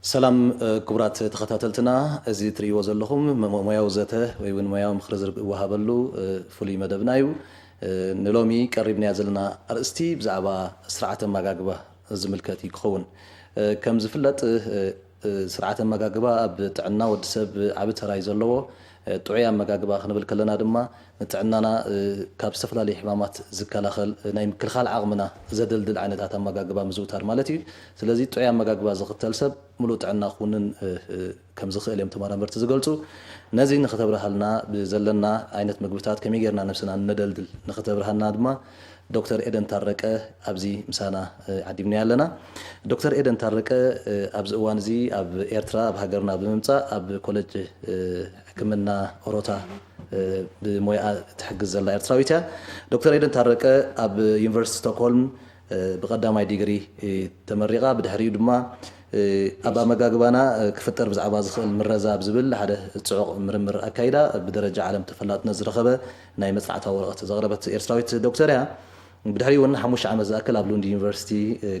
ሰላም ክቡራት ተኸታተልትና፣ እዚ ትርእይዎ ዘለኹም ሞያዊ ዘተ ወይ እውን ሞያዊ ምኽሪ ዝወሃበሉ ፍሉይ መደብና እዩ። ንሎሚ ቀሪብናዮ ዘለና ኣርእስቲ ብዛዕባ ስርዓተ ኣመጋግባ ዝምልከት እዩ ክኸውን። ከም ዝፍለጥ ስርዓተ ኣመጋግባ ኣብ ጥዕና ወዲ ሰብ ዓቢ ተራ እዩ ዘለዎ። ጥዑይ ኣመጋግባ ክንብል ከለና ድማ ንጥዕናና ካብ ዝተፈላለዩ ሕማማት ዝከላኸል ናይ ምክልኻል ዓቕምና ዘደልድል ዓይነታት ኣመጋግባ ምዝውታር ማለት እዩ። ስለዚ ጥዑይ ኣመጋግባ ዝኽተል ሰብ ምሉእ ጥዕና ክውንን ከም ዝኽእል እዮም ተመራመርቲ ዝገልጹ። ነዚ ንኽተብርሃልና ብዘለና ዓይነት ምግብታት ከመይ ጌርና ነብስና ነደልድል ንኽተብርሃልና ድማ ዶክተር ኤደን ታረቀ ኣብዚ ምሳና ዓዲምናያ ኣለና። ዶክተር ኤደን ታረቀ ኣብዚ እዋን እዚ ኣብ ኤርትራ ኣብ ሃገርና ብምምጻእ ኣብ ኮለጅ ሕክምና ኦሮታ ብሞያ ትሕግዝ ዘላ ኤርትራዊት እያ። ዶክተር ኤደን ታረቀ ኣብ ዩኒቨርሲቲ ስቶክሆልም ብቐዳማይ ዲግሪ ተመሪቓ፣ ብድሕሪኡ ድማ ኣብ ኣመጋግባና ክፍጠር ብዛዕባ ዝኽእል ምረዛ ኣብ ዝብል ሓደ ጽዑቕ ምርምር ኣካይዳ ብደረጃ ዓለም ተፈላጥነት ዝረኸበ ናይ መጽናዕታዊ ወረቐት ዘቕረበት ኤርትራዊት ዶክተር እያ። ብድሕሪኡ እውን ሓሙሽተ ዓመት ዝኣክል ኣብ ሉንድ ዩኒቨርሲቲ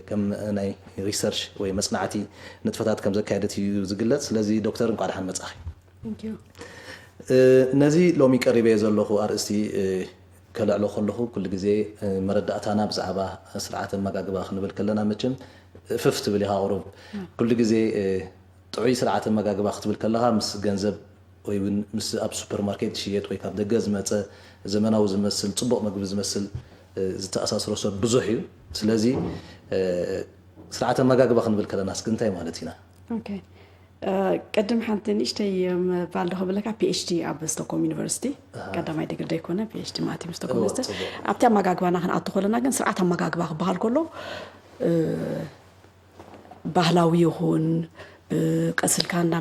ከም ናይ ሪሰርች ወይ መጽናዕቲ ንጥፈታት ከም ዘካየደት እዩ ዝግለጽ። ስለዚ ዶክተር እንቋዕ ደሓን መጻኺ። ነዚ ሎሚ ቀሪበዮ ዘለኹ ኣርእስቲ ከልዕሎ ከለኹ ኩሉ ግዜ መረዳእታና ብዛዕባ ስርዓተ ኣመጋግባ ክንብል ከለና መቸም ፍፍ ትብል ኢኻ ቁሩብ። ኩሉ ግዜ ጥዑይ ስርዓተ ኣመጋግባ ክትብል ከለኻ ምስ ገንዘብ ወይ እውን ምስ ኣብ ሱፐርማርኬት ዝሽየጥ ወይ ካብ ደገ ዝመጸ ዘመናዊ ዝመስል ጽቡቕ ምግቢ ዝመስል ዝተኣሳስሮ ሰብ ብዙሕ እዩ። ስለዚ ስርዓተ ኣመጋግባ ክንብል ከለና እስኪ እንታይ ማለት ኢና? ቅድም ሓንቲ ንእሽተይ ምባል ዶ ክብለካ፣ ፒኤችዲ ኣብ ስቶኮም ዩኒቨርሲቲ ቀዳማይ ዲግሪ ዶ ኣይኮነ፣ ፒኤችዲ ማለት እዩ ስቶኮም ዩኒቨርሲቲ። ኣብቲ ኣመጋግባና ክንኣቱ ከለና ግን ስርዓት ኣመጋግባ ክበሃል ከሎ ባህላዊ ይኹን ቀስልካ እንዳ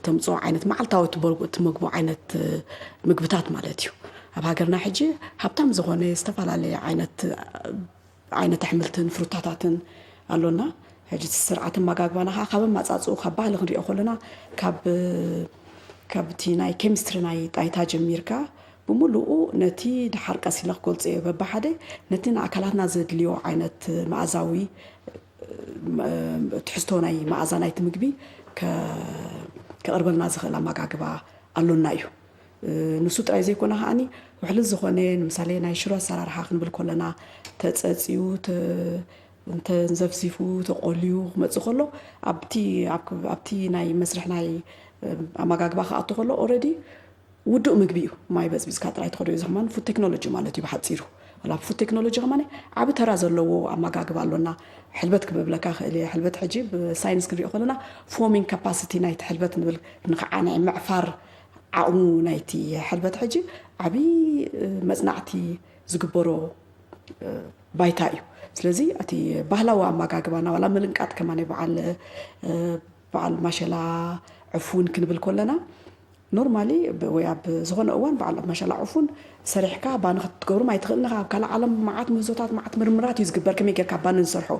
ተምፅኦ ዓይነት መዓልታዊ ትመግቦ ዓይነት ምግብታት ማለት እዩ። ኣብ ሃገርና ሕጂ ሃብታም ዝኾነ ዝተፈላለየ ዓይነት ዓይነት ኣሕምልትን ፍሩታታትን ኣሎና። ሕጂ እቲ ስርዓት ኣመጋግባና ከዓ ካብ ኣመፃፅኡ ካብ ባህሊ ክንሪኦ ከለና ካብ ካብቲ ናይ ኬሚስትሪ ናይ ጣይታ ጀሚርካ ብምሉኡ ነቲ ድሓር ቀስ ኢለ ክገልፆ እየ በብሓደ ነቲ ንኣካላትና ዘድልዮ ዓይነት መኣዛዊ ትሕዝቶ ናይ መኣዛ ናይቲ ምግቢ ከቕርበልና ዝኽእል ኣመጋግባ ኣሎና እዩ። ንሱ ጥራይ ዘይኮነ ከዓኒ ውሕልል ዝኾነ ንምሳሌ ናይ ሽሮ ኣሰራርሓ ክንብል ከለና ተፀፅዩ እንተንዘፍዚፉ ተቆልዩ ክመፅእ ከሎ ኣብቲ ናይ መስርሕ ናይ ኣመጋግባ ክኣቱ ከሎ ኦረዲ ውዱእ ምግቢ እዩ። ማይ በፅቢፅካ ጥራይ ትኸዶ እዚ ከማን ፉድ ቴክኖሎጂ ማለት እዩ ብሓፂሩ። ወላ ፉድ ቴክኖሎጂ ከማን ዓቢ ተራ ዘለዎ ኣመጋግባ ኣሎና። ሕልበት ክብብለካ ክእል እየ። ሕልበት ሕጂ ብሳይንስ ክንሪኦ ከለና ፎሚንግ ካፓሲቲ ናይቲ ሕልበት ንብል ንክዓነ ምዕፋር ዓቕሙ ናይቲ ሕልበት ሕጂ ዓቢ መፅናዕቲ ዝግበሮ ባይታ እዩ። ስለዚ እቲ ባህላዊ ኣመጋግባና ዋላ ምልንቃጥ ከማን በዓል በዓል ማሸላ ዕፉን ክንብል ከለና ኖርማሊ ወይ ኣብ ዝኾነ እዋን በዓል ማሸላ ዕፉን ሰሪሕካ ባኒ ክትገብሩ ኣይትኽእልን ኢኻ። ኣብ ካልእ ዓለም መዓት ምህዞታት መዓት ምርምራት እዩ ዝግበር ከመይ ጌርካ ባኒ ንሰርሖ።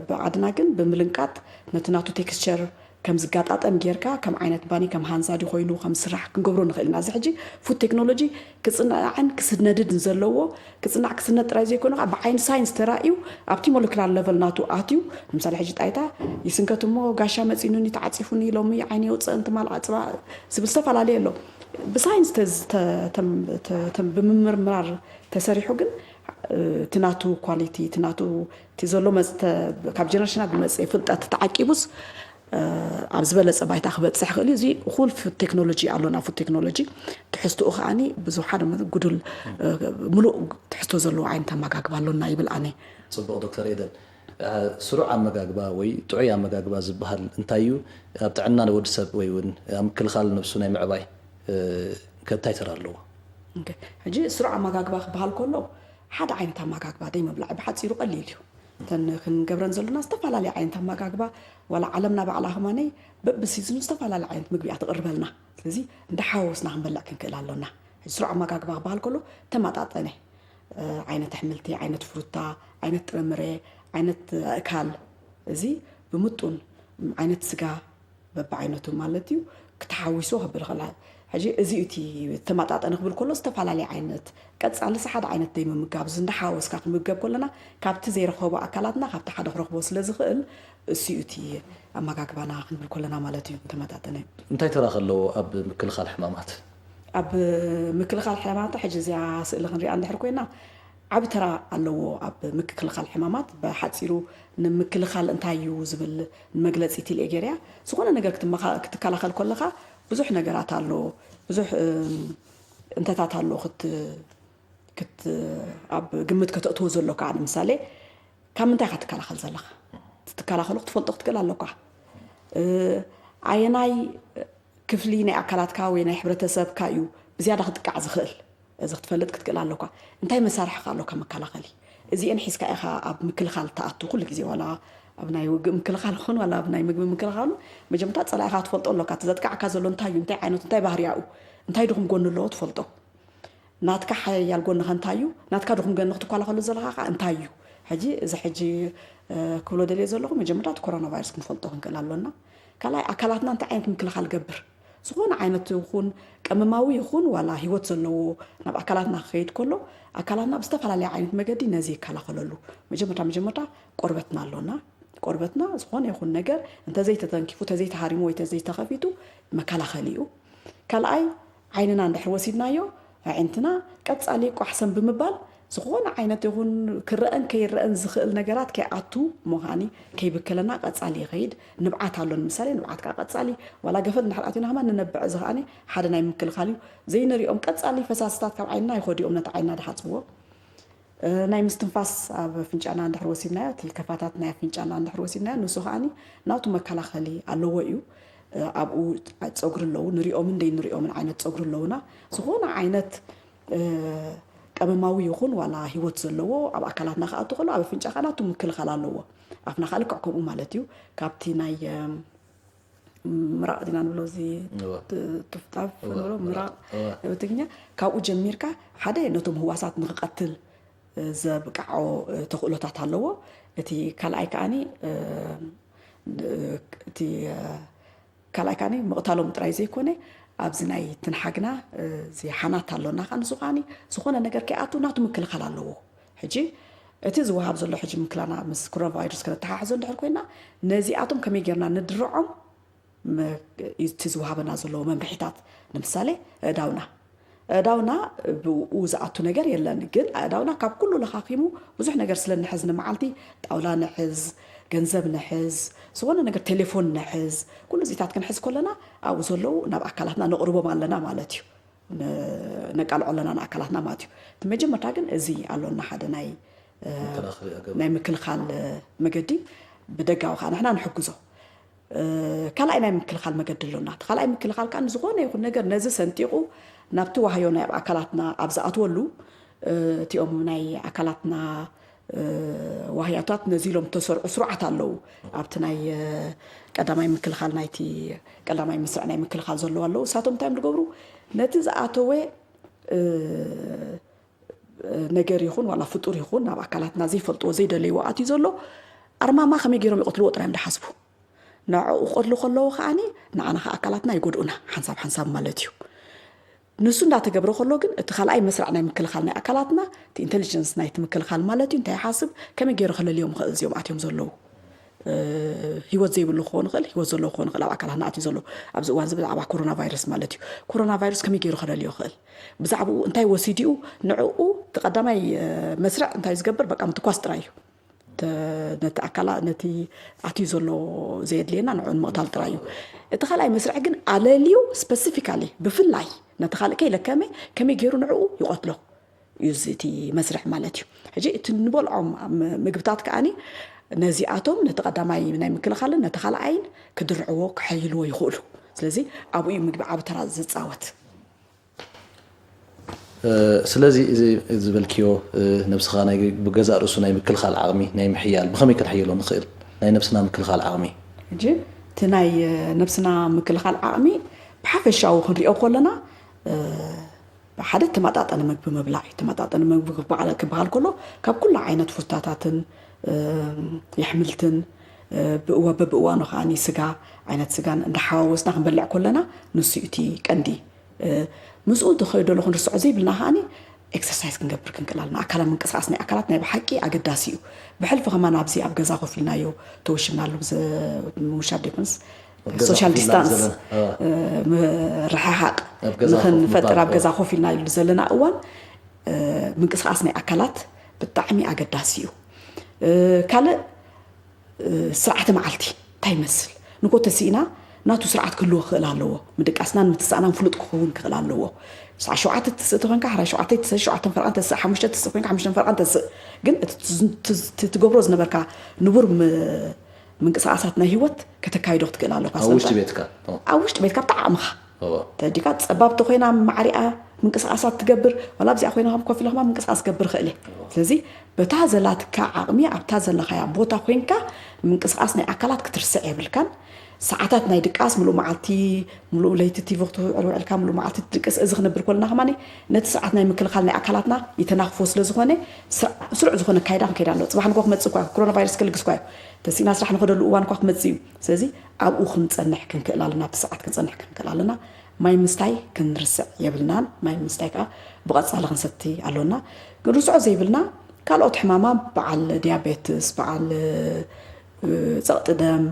ብዓድና ግን ብምልንቃጥ ነቲ ናቱ ቴክስቸር ከም ዝጋጣጠም ጌርካ ከም ዓይነት ባኒ ከም ሃንዛ ድዩ ኮይኑ ከም ስራሕ ክንገብሮ ንኽእል ኢና። እዚ ሕጂ ፉድ ቴክኖሎጂ ክፅናዕን ክስነድን ዘለዎ ክፅናዕ ክስነድ ጥራይ ዘይኮነ ከዓ ብዓይኒ ሳይንስ ተራእዩ ኣብቲ ሞለኪላር ለቨል ናቱ ኣትዩ ንምሳሌ ሕጂ ጣይታ ይስንከት እሞ ጋሻ መፂኑኒ ተዓፂፉኒ ሎሚ ዓይነ የውፅእን ትማል ዓፅባ ዝብል ዝተፈላለየ ኣሎ። ብሳይንስ ተዝ- ተ- ተም- ተ- ተም- ብምምርምራር ተሰሪሑ ግን እቲ ናቱ ኳሊቲ እቲ ናቱ እቲ ዘሎ መፅ- ተ- ካብ ጀነሬሽናት ዝመፅእ ፍልጠት ተዓቂቡስ ኣብ ዝበለፀ ባይታ ክበፅሕ ይኽእል እዩ። እዚ እኹል ፉድ ቴክኖሎጂ ኣሎና። ፉድ ቴክኖሎጂ ትሕዝትኡ ከዓኒ ብዙ ሓደ ጉዱል ምሉእ ትሕዝቶ ዘለዎ ዓይነት ኣመጋግባ ኣሎና ይብል ኣነ። ፅቡቕ ዶክተር ኤደን፣ ስሩዕ ኣመጋግባ ወይ ጥዑይ ኣመጋግባ ዝበሃል እንታይ እዩ? ኣብ ጥዕና ወዲ ሰብ ወይ እውን ኣብ ምክልኻል ነብሱ ናይ ምዕባይ ከ እንታይ ተራ ኣለዎ? ሕጂ ስሩዕ ኣመጋግባ ክበሃል ከሎ ሓደ ዓይነት ኣመጋግባ ደይ ምብላዕ ብሓፂሩ ቀሊል እዩ። እተን ክንገብረን ዘለና ዝተፈላለየ ዓይነት ኣመጋግባ ዋላ ዓለምና ባዕላ ከማነይ በብሲዝኑ ዝተፈላለየ ዓይነት ምግቢ እያ ትቕርበልና። ስለዚ እንዳሓወስና ክንበልዕ ክንክእል ኣሎና። ሕጂ ስሩዕ ኣመጋግባ ክበሃል ከሎ ተመጣጠነ ዓይነት ኣሕምልቲ፣ ዓይነት ፍሩታ፣ ዓይነት ጥረምረ፣ ዓይነት ኣእካል እዚ ብምጡን ዓይነት ስጋ በብዓይነቱ ማለት እዩ ክተሓዊሶ ክብል ከላ ሕጂ እዚ እዩ እቲ ተመጣጠነ ክብል ከሎ ዝተፈላለየ ዓይነት ቀጻልስ ሓደ ዓይነት ዘይምምጋብ እዚ እንዳሓወስካ ክምገብ ከለና ካብቲ ዘይረኸቦ ኣካላትና ካብቲ ሓደ ክረኽቦ ስለ ዝኽእል እሱ እዩ እቲ ኣመጋግባና ክንብል ከለና ማለት እዩ ተመጣጠነ። እንታይ ተራ ከለዎ ኣብ ምክልኻል ሕማማት? ኣብ ምክልኻል ሕማማት ሕጂ እዚኣ ስእሊ ክንሪኣ እንድሕር ኮይና ዓቢ ተራ ኣለዎ ኣብ ምክልኻል ሕማማት። ብሓጺሩ ንምክልኻል እንታይ እዩ ዝብል ንመግለጺ ኢለ እየ ገይረያ። ዝኾነ ነገር ክትከላኸል ከለኻ ብዙሕ ነገራት ኣሎ፣ ብዙሕ እንተታት ኣሎ ኣብ ግምት ከተእትዎ ዘሎካ። ንምሳሌ ካብ ምንታይ ኢኻ ትከላኸል ዘለኻ? ትከላኸሎ ክትፈልጦ ክትክእል ኣለካ። ኣየናይ ክፍሊ ናይ ኣካላትካ ወይ ናይ ሕብረተሰብካ እዩ ብዝያዳ ክጥቃዕ ዝኽእል? እዚ ክትፈልጥ ክትክእል ኣለካ። እንታይ መሳርሒ ከ ኣሎካ መከላኸሊ? እዚአን ሒዝካ ኢኻ ኣብ ምክልኻል ትኣቱ ኩሉ ግዜ፣ ዋላ ኣብ ናይ ውግእ ምክልኻል ይኹን ዋላ ኣብ ናይ ምግቢ ምክልኻል፣ መጀመርታ ጸላኢኻ ክትፈልጦ ኣሎካ። እቲ ዘጥቃዕካ ዘሎ እንታይ እዩ? እንታይ ዓይነቱ? እንታይ ባህርያኡ? እንታይ ድኹም ጎኒ ኣለዎ ትፈልጦ። ናትካ ሓያል ጎንኸ እንታይ እዩ? ናትካ ድኹም ጎኒ ክትከላኸሉ ዘለኻ ከ እንታይ እዩ? ሕጂ እዚ ሕጂ ክብሎ ደልየ ዘለኹ መጀመርታ እቲ ኮሮና ቫይረስ ክንፈልጦ ክንክእል ኣሎና። ካልኣይ ኣካላትና እንታይ ዓይነት ምክልኻል ገብር? ዝኾነ ዓይነት ይኹን ቀመማዊ ይኹን ዋላ ህይወት ዘለዎ ናብ ኣካላትና ክኸይድ ከሎ ኣካላትና ብዝተፈላለየ ዓይነት መገዲ ነዚ ይከላኸለሉ። መጀመርታ መጀመርታ ቆርበትና ኣሎና። ቆርበትና ዝኾነ ይኹን ነገር እንተዘይተተንኪፉ፣ ተዘይተሃሪሙ ወይ ተዘይተኸፊቱ መከላኸሊ እዩ። ካልኣይ ዓይንና እንድሕር ወሲድናዮ ኣዒንትና ቀጻሊ ቋሕሰም ብምባል ዝኾነ ዓይነት ይኹን ክረአን ከይረአን ዝኽእል ነገራት ከይኣቱ እሞ ከዓኒ ከይብከለና ቀጻሊ ይኸይድ። ንብዓት ኣሎ ንምሳሌ ንብዓት ከዓ ቀጻሊ ዋላ ገፈል እንድሕር ኣትዩና ከማ ንነብዕ እዚ ከዓኒ ሓደ ናይ ምክልኻል እዩ። ዘይንሪኦም ቀጻሊ ፈሳስታት ካብ ዓይንና ይኸዱ እዮም ነቲ ዓይንና ድሓጽብዎ። ናይ ምስትንፋስ ኣብ ኣፍንጫና እንድሕር ወሲድናዮ እቲ ልከፋታት ናይ ኣፍንጫና እንድሕር ወሲድናዮ ንሱ ከዓኒ ናቱ መከላኸሊ ኣለዎ እዩ። ኣብኡ ፀጉሪ ኣለዉ ንሪኦምን ዘይንሪኦምን ዓይነት ፀጉሪ ኣለዉና። ዝኾነ ዓይነት ቀመማዊ ይኹን ዋላ ህይወት ዘለዎ ኣብ ኣካላትና ክኣቱ ከሎ ኣብ ኣፍንጫ ከዓ ናቱ ምክልኻል ኣለዎ። ኣፍና ከዓ ልክዕ ከምኡ ማለት እዩ። ካብቲ ናይ ምራቕ ዲና ንብሎ እዚ ቱፍጣፍ ንብሎ ምራቕ ብትግኛ ካብኡ ጀሚርካ ሓደ ነቶም ህዋሳት ንክቐትል ዘብቅዖ ተኽእሎታት ኣለዎ። እቲ ካልኣይ ከዓኒ እቲ ካልኣይ ከዓኒ ምቕታሎም ጥራይ ዘይኮነ ኣብዚ ናይ ትንሓግና እዚ ሓናት ኣሎና ከ ንሱ ከዓኒ ዝኾነ ነገር ከይኣቱ ናቱ ምክልኻል ኣለዎ። ሕጂ እቲ ዝወሃብ ዘሎ ሕጂ ምክላና ምስ ኮሮና ቫይረስ ከነተሓሕዞ እንድሕር ኮይና ነዚኣቶም ከመይ ጌርና ንድርዖም እቲ ዝወሃበና ዘለዎ መምርሒታት ንምሳሌ ኣእዳውና ኣእዳውና ብኡ ዝኣቱ ነገር የለን ግን ኣእዳውና ካብ ኩሉ ለኻኺሙ ብዙሕ ነገር ስለ ንሕዝ ንመዓልቲ ጣውላ ንሕዝ ገንዘብ ንሕዝ ዝኾነ ነገር ቴሌፎን ንሕዝ ኩሉ እዚታት ክንሕዝ ከለና ኣብኡ ዘለዉ ናብ ኣካላትና ነቕርቦም ኣለና ማለት እዩ። ነቃልዖ ኣለና ንኣካላትና ማለት እዩ። እቲ መጀመርታ ግን እዚ ኣሎና ሓደ ናይ ናይ ምክልኻል መገዲ ብደጋዊ ከዓ ንሕና ንሕግዞ። ካልኣይ ናይ ምክልኻል መገዲ ኣሎና። እቲ ካልኣይ ምክልኻል ከዓ ንዝኾነ ይኹን ነገር ነዚ ሰንጢቑ ናብቲ ዋህዮ ናይ ኣብ ኣካላትና ኣብ ዝኣትወሉ እቲኦም ናይ ኣካላትና ዋህያታት ነዚ ኢሎም ተሰርዑ ስሩዓት ኣለዉ። ኣብቲ ናይ ቀዳማይ ምክልኻል ናይቲ ቀዳማይ ምስራዕ ናይ ምክልኻል ዘለዉ ኣለዉ። እሳቶም እንታይ እዮም ዝገብሩ? ነቲ ዝኣተወ ነገር ይኹን ዋላ ፍጡር ይኹን ናብ ኣካላትና ዘይፈልጥዎ ዘይደለይዎ ኣትዩ ዘሎ ኣርማማ ከመይ ገይሮም ይቐትልዎ ጥራይ እዮም ዝሓስቡ። ንዕኡ ክቐትሉ ከለዉ ከዓኒ ንዓና ከዓ ኣካላትና ይጎድኡና ሓንሳብ ሓንሳብ ማለት እዩ። ንሱ እንዳተገብረ ከሎ ግን እቲ ካልኣይ መስርዕ ናይ ምክልኻል ናይ ኣካላትና እቲ ኢንቴሊጀንስ ናይቲ ምክልኻል ማለት እዩ እንታይ ይሓስብ ከመይ ገይሩ ከለልዮም ይኽእል እዚኦም ኣትዮም ዘለዉ ህይወት ዘይብሉ ክኾን ይኽእል ህይወት ዘለዎ ክኾን ይኽእል ኣብ ኣካላትና ኣትዩ ዘሎ ኣብዚ እዋን እዚ ብዛዕባ ኮሮና ቫይረስ ማለት እዩ ኮሮና ቫይረስ ከመይ ገይሩ ከለልዮ ይኽእል ብዛዕባኡ እንታይ ወሲድኡ ንዕኡ እቲ ቀዳማይ መስርዕ እንታይ ዝገብር በቃ ምትኳስ ጥራይ እዩ ነቲ ኣካላ ነቲ ኣትዩ ዘሎ ዘየድልየና ንዕኡ ንምቕታል ጥራይ እዩ። እቲ ካልኣይ መስርዕ ግን ኣለልዩ ስፐሲፊካሊ ብፍላይ ነቲ ካልእ ከይለከመ ከመይ ገይሩ ንዕኡ ይቐትሎ እዩ እዚ እቲ መስርዕ ማለት እዩ። ሕጂ እቲ ንበልዖም ምግብታት ከኣኒ ነዚኣቶም ነቲ ቀዳማይ ናይ ምክልኻልን ነቲ ካልኣይን ክድርዕዎ ክሐይልዎ ይኽእሉ። ስለዚ ኣብኡ እዩ ምግቢ ዓቢ ተራ ዝፃወት። ስለዚ እዚ ዝበልክዮ ነብስኻ ናይ ብገዛእ ርእሱ ናይ ምክልኻል ዓቕሚ ናይ ምሕያል ብኸመይ ክንሕይሎ ንኽእል ናይ ነብስና ምክልኻል ዓቕሚ ሕጂ እቲ ናይ ነብስና ምክልኻል ዓቕሚ ብሓፈሻዊ ክንሪኦ ከለና ሓደ ተመጣጠነ ምግቢ ምብላዕ እዩ። ተመጣጠነ ምግቢ ክበሃል ከሎ ካብ ኩሉ ዓይነት ፍሩታታትን የሕምልትን በብእዋኑ ከዓ ስጋ ዓይነት ስጋን እንዳሓዋወስና ክንበልዕ ከለና ንሱ እዩ እቲ ቀንዲ ምስኡ ዝኸይድ ዘሎ ክንርስዖ ዘይብልና ከዓኒ ኤክሰርሳይዝ ክንገብር ክንክእል ኣለና። ኣካላዊ ምንቅስቃስ ናይ ኣካላት ናይ ብሓቂ ኣገዳሲ እዩ። ብሕልፊ ከማን ኣብዚ ኣብ ገዛ ኮፍ ኢልናዮ ተወሽብናሉ ምውሻብ ደይኮንስ ሶሻል ዲስታንስ ምርሕሓቅ ንክንፈጥር ኣብ ገዛ ኮፍ ኢልናሉ ዘለና እዋን ምንቅስቃስ ናይ ኣካላት ብጣዕሚ ኣገዳሲ እዩ። ካልእ ስርዓተ መዓልቲ እንታይ ይመስል ንኮ ተስኢና ናቱ ስርዓት ክህልዎ ክኽእል ኣለዎ። ምድቃስናን ምትሳእናን ፍሉጥ ክኸውን ክኽእል ኣለዎ። ሰዓ ሸውዓተ ትስእ ተኾንካ ሕራይ ሸውዓተ ትስእ፣ ሸውዓተ ፈርቓን ተስእ፣ ሓሙሽተ ትስእ ኮይንካ ሓሙሽተ ፈርቓን ተስእ። ግን እቲ ትገብሮ ዝነበርካ ንቡር ምንቅስቃሳት ናይ ህይወት ከተካይዶ ክትክእል ኣለካ። ኣብ ውሽጢ ቤትካ ኣብ ውሽጢ ቤትካ ብጣዕምኻ ተዲካ ጸባብ ተኮይና ማዕሪኣ ምንቅስቃሳት ትገብር፣ ዋላ ኣብዚኣ ኮይና ከም ኮፍ ኢለ ከማ ምንቅስቃስ ገብር ክእል እየ። ስለዚ በታ ዘላትካ ዓቕሚ ኣብታ ዘለኻያ ቦታ ኮይንካ ምንቅስቃስ ናይ ኣካላት ክትርስዕ የብልካን። ሰዓታት ናይ ድቃስ ምሉእ መዓልቲ ምሉእ ለይቲ ቲቪ ክትውዕል ውዕልካ ምሉእ መዓልቲ ትድቅስ። እዚ ክንብል ከለና ከማ ነቲ ስርዓት ናይ ምክልኻል ናይ ኣካላትና ይተናኽፎ ስለ ዝኾነ ስሩዕ ዝኾነ ካይዳ ክንከይዳ ኣለዎ። ፅባሕ ንጎ ክመፅእ እኳ ኮሮና ቫይረስ ክልግስ እኳ እዩ ተሲእና ስራሕ ንኸደሉ እዋን እኳ ክመፅእ እዩ። ስለዚ ኣብኡ ክንፀንሕ ክንክእል ኣለና፣ ኣብቲ ስርዓት ክንፀንሕ ክንክእል ኣለና። ማይ ምስታይ ክንርስዕ የብልናን። ማይ ምስታይ ከዓ ብቐፃሊ ክንሰቲ ኣሎና። ክንርስዖ ዘይብልና ካልኦት ሕማማ በዓል ዲያቤትስ፣ በዓል ጸቕጢ ደም፣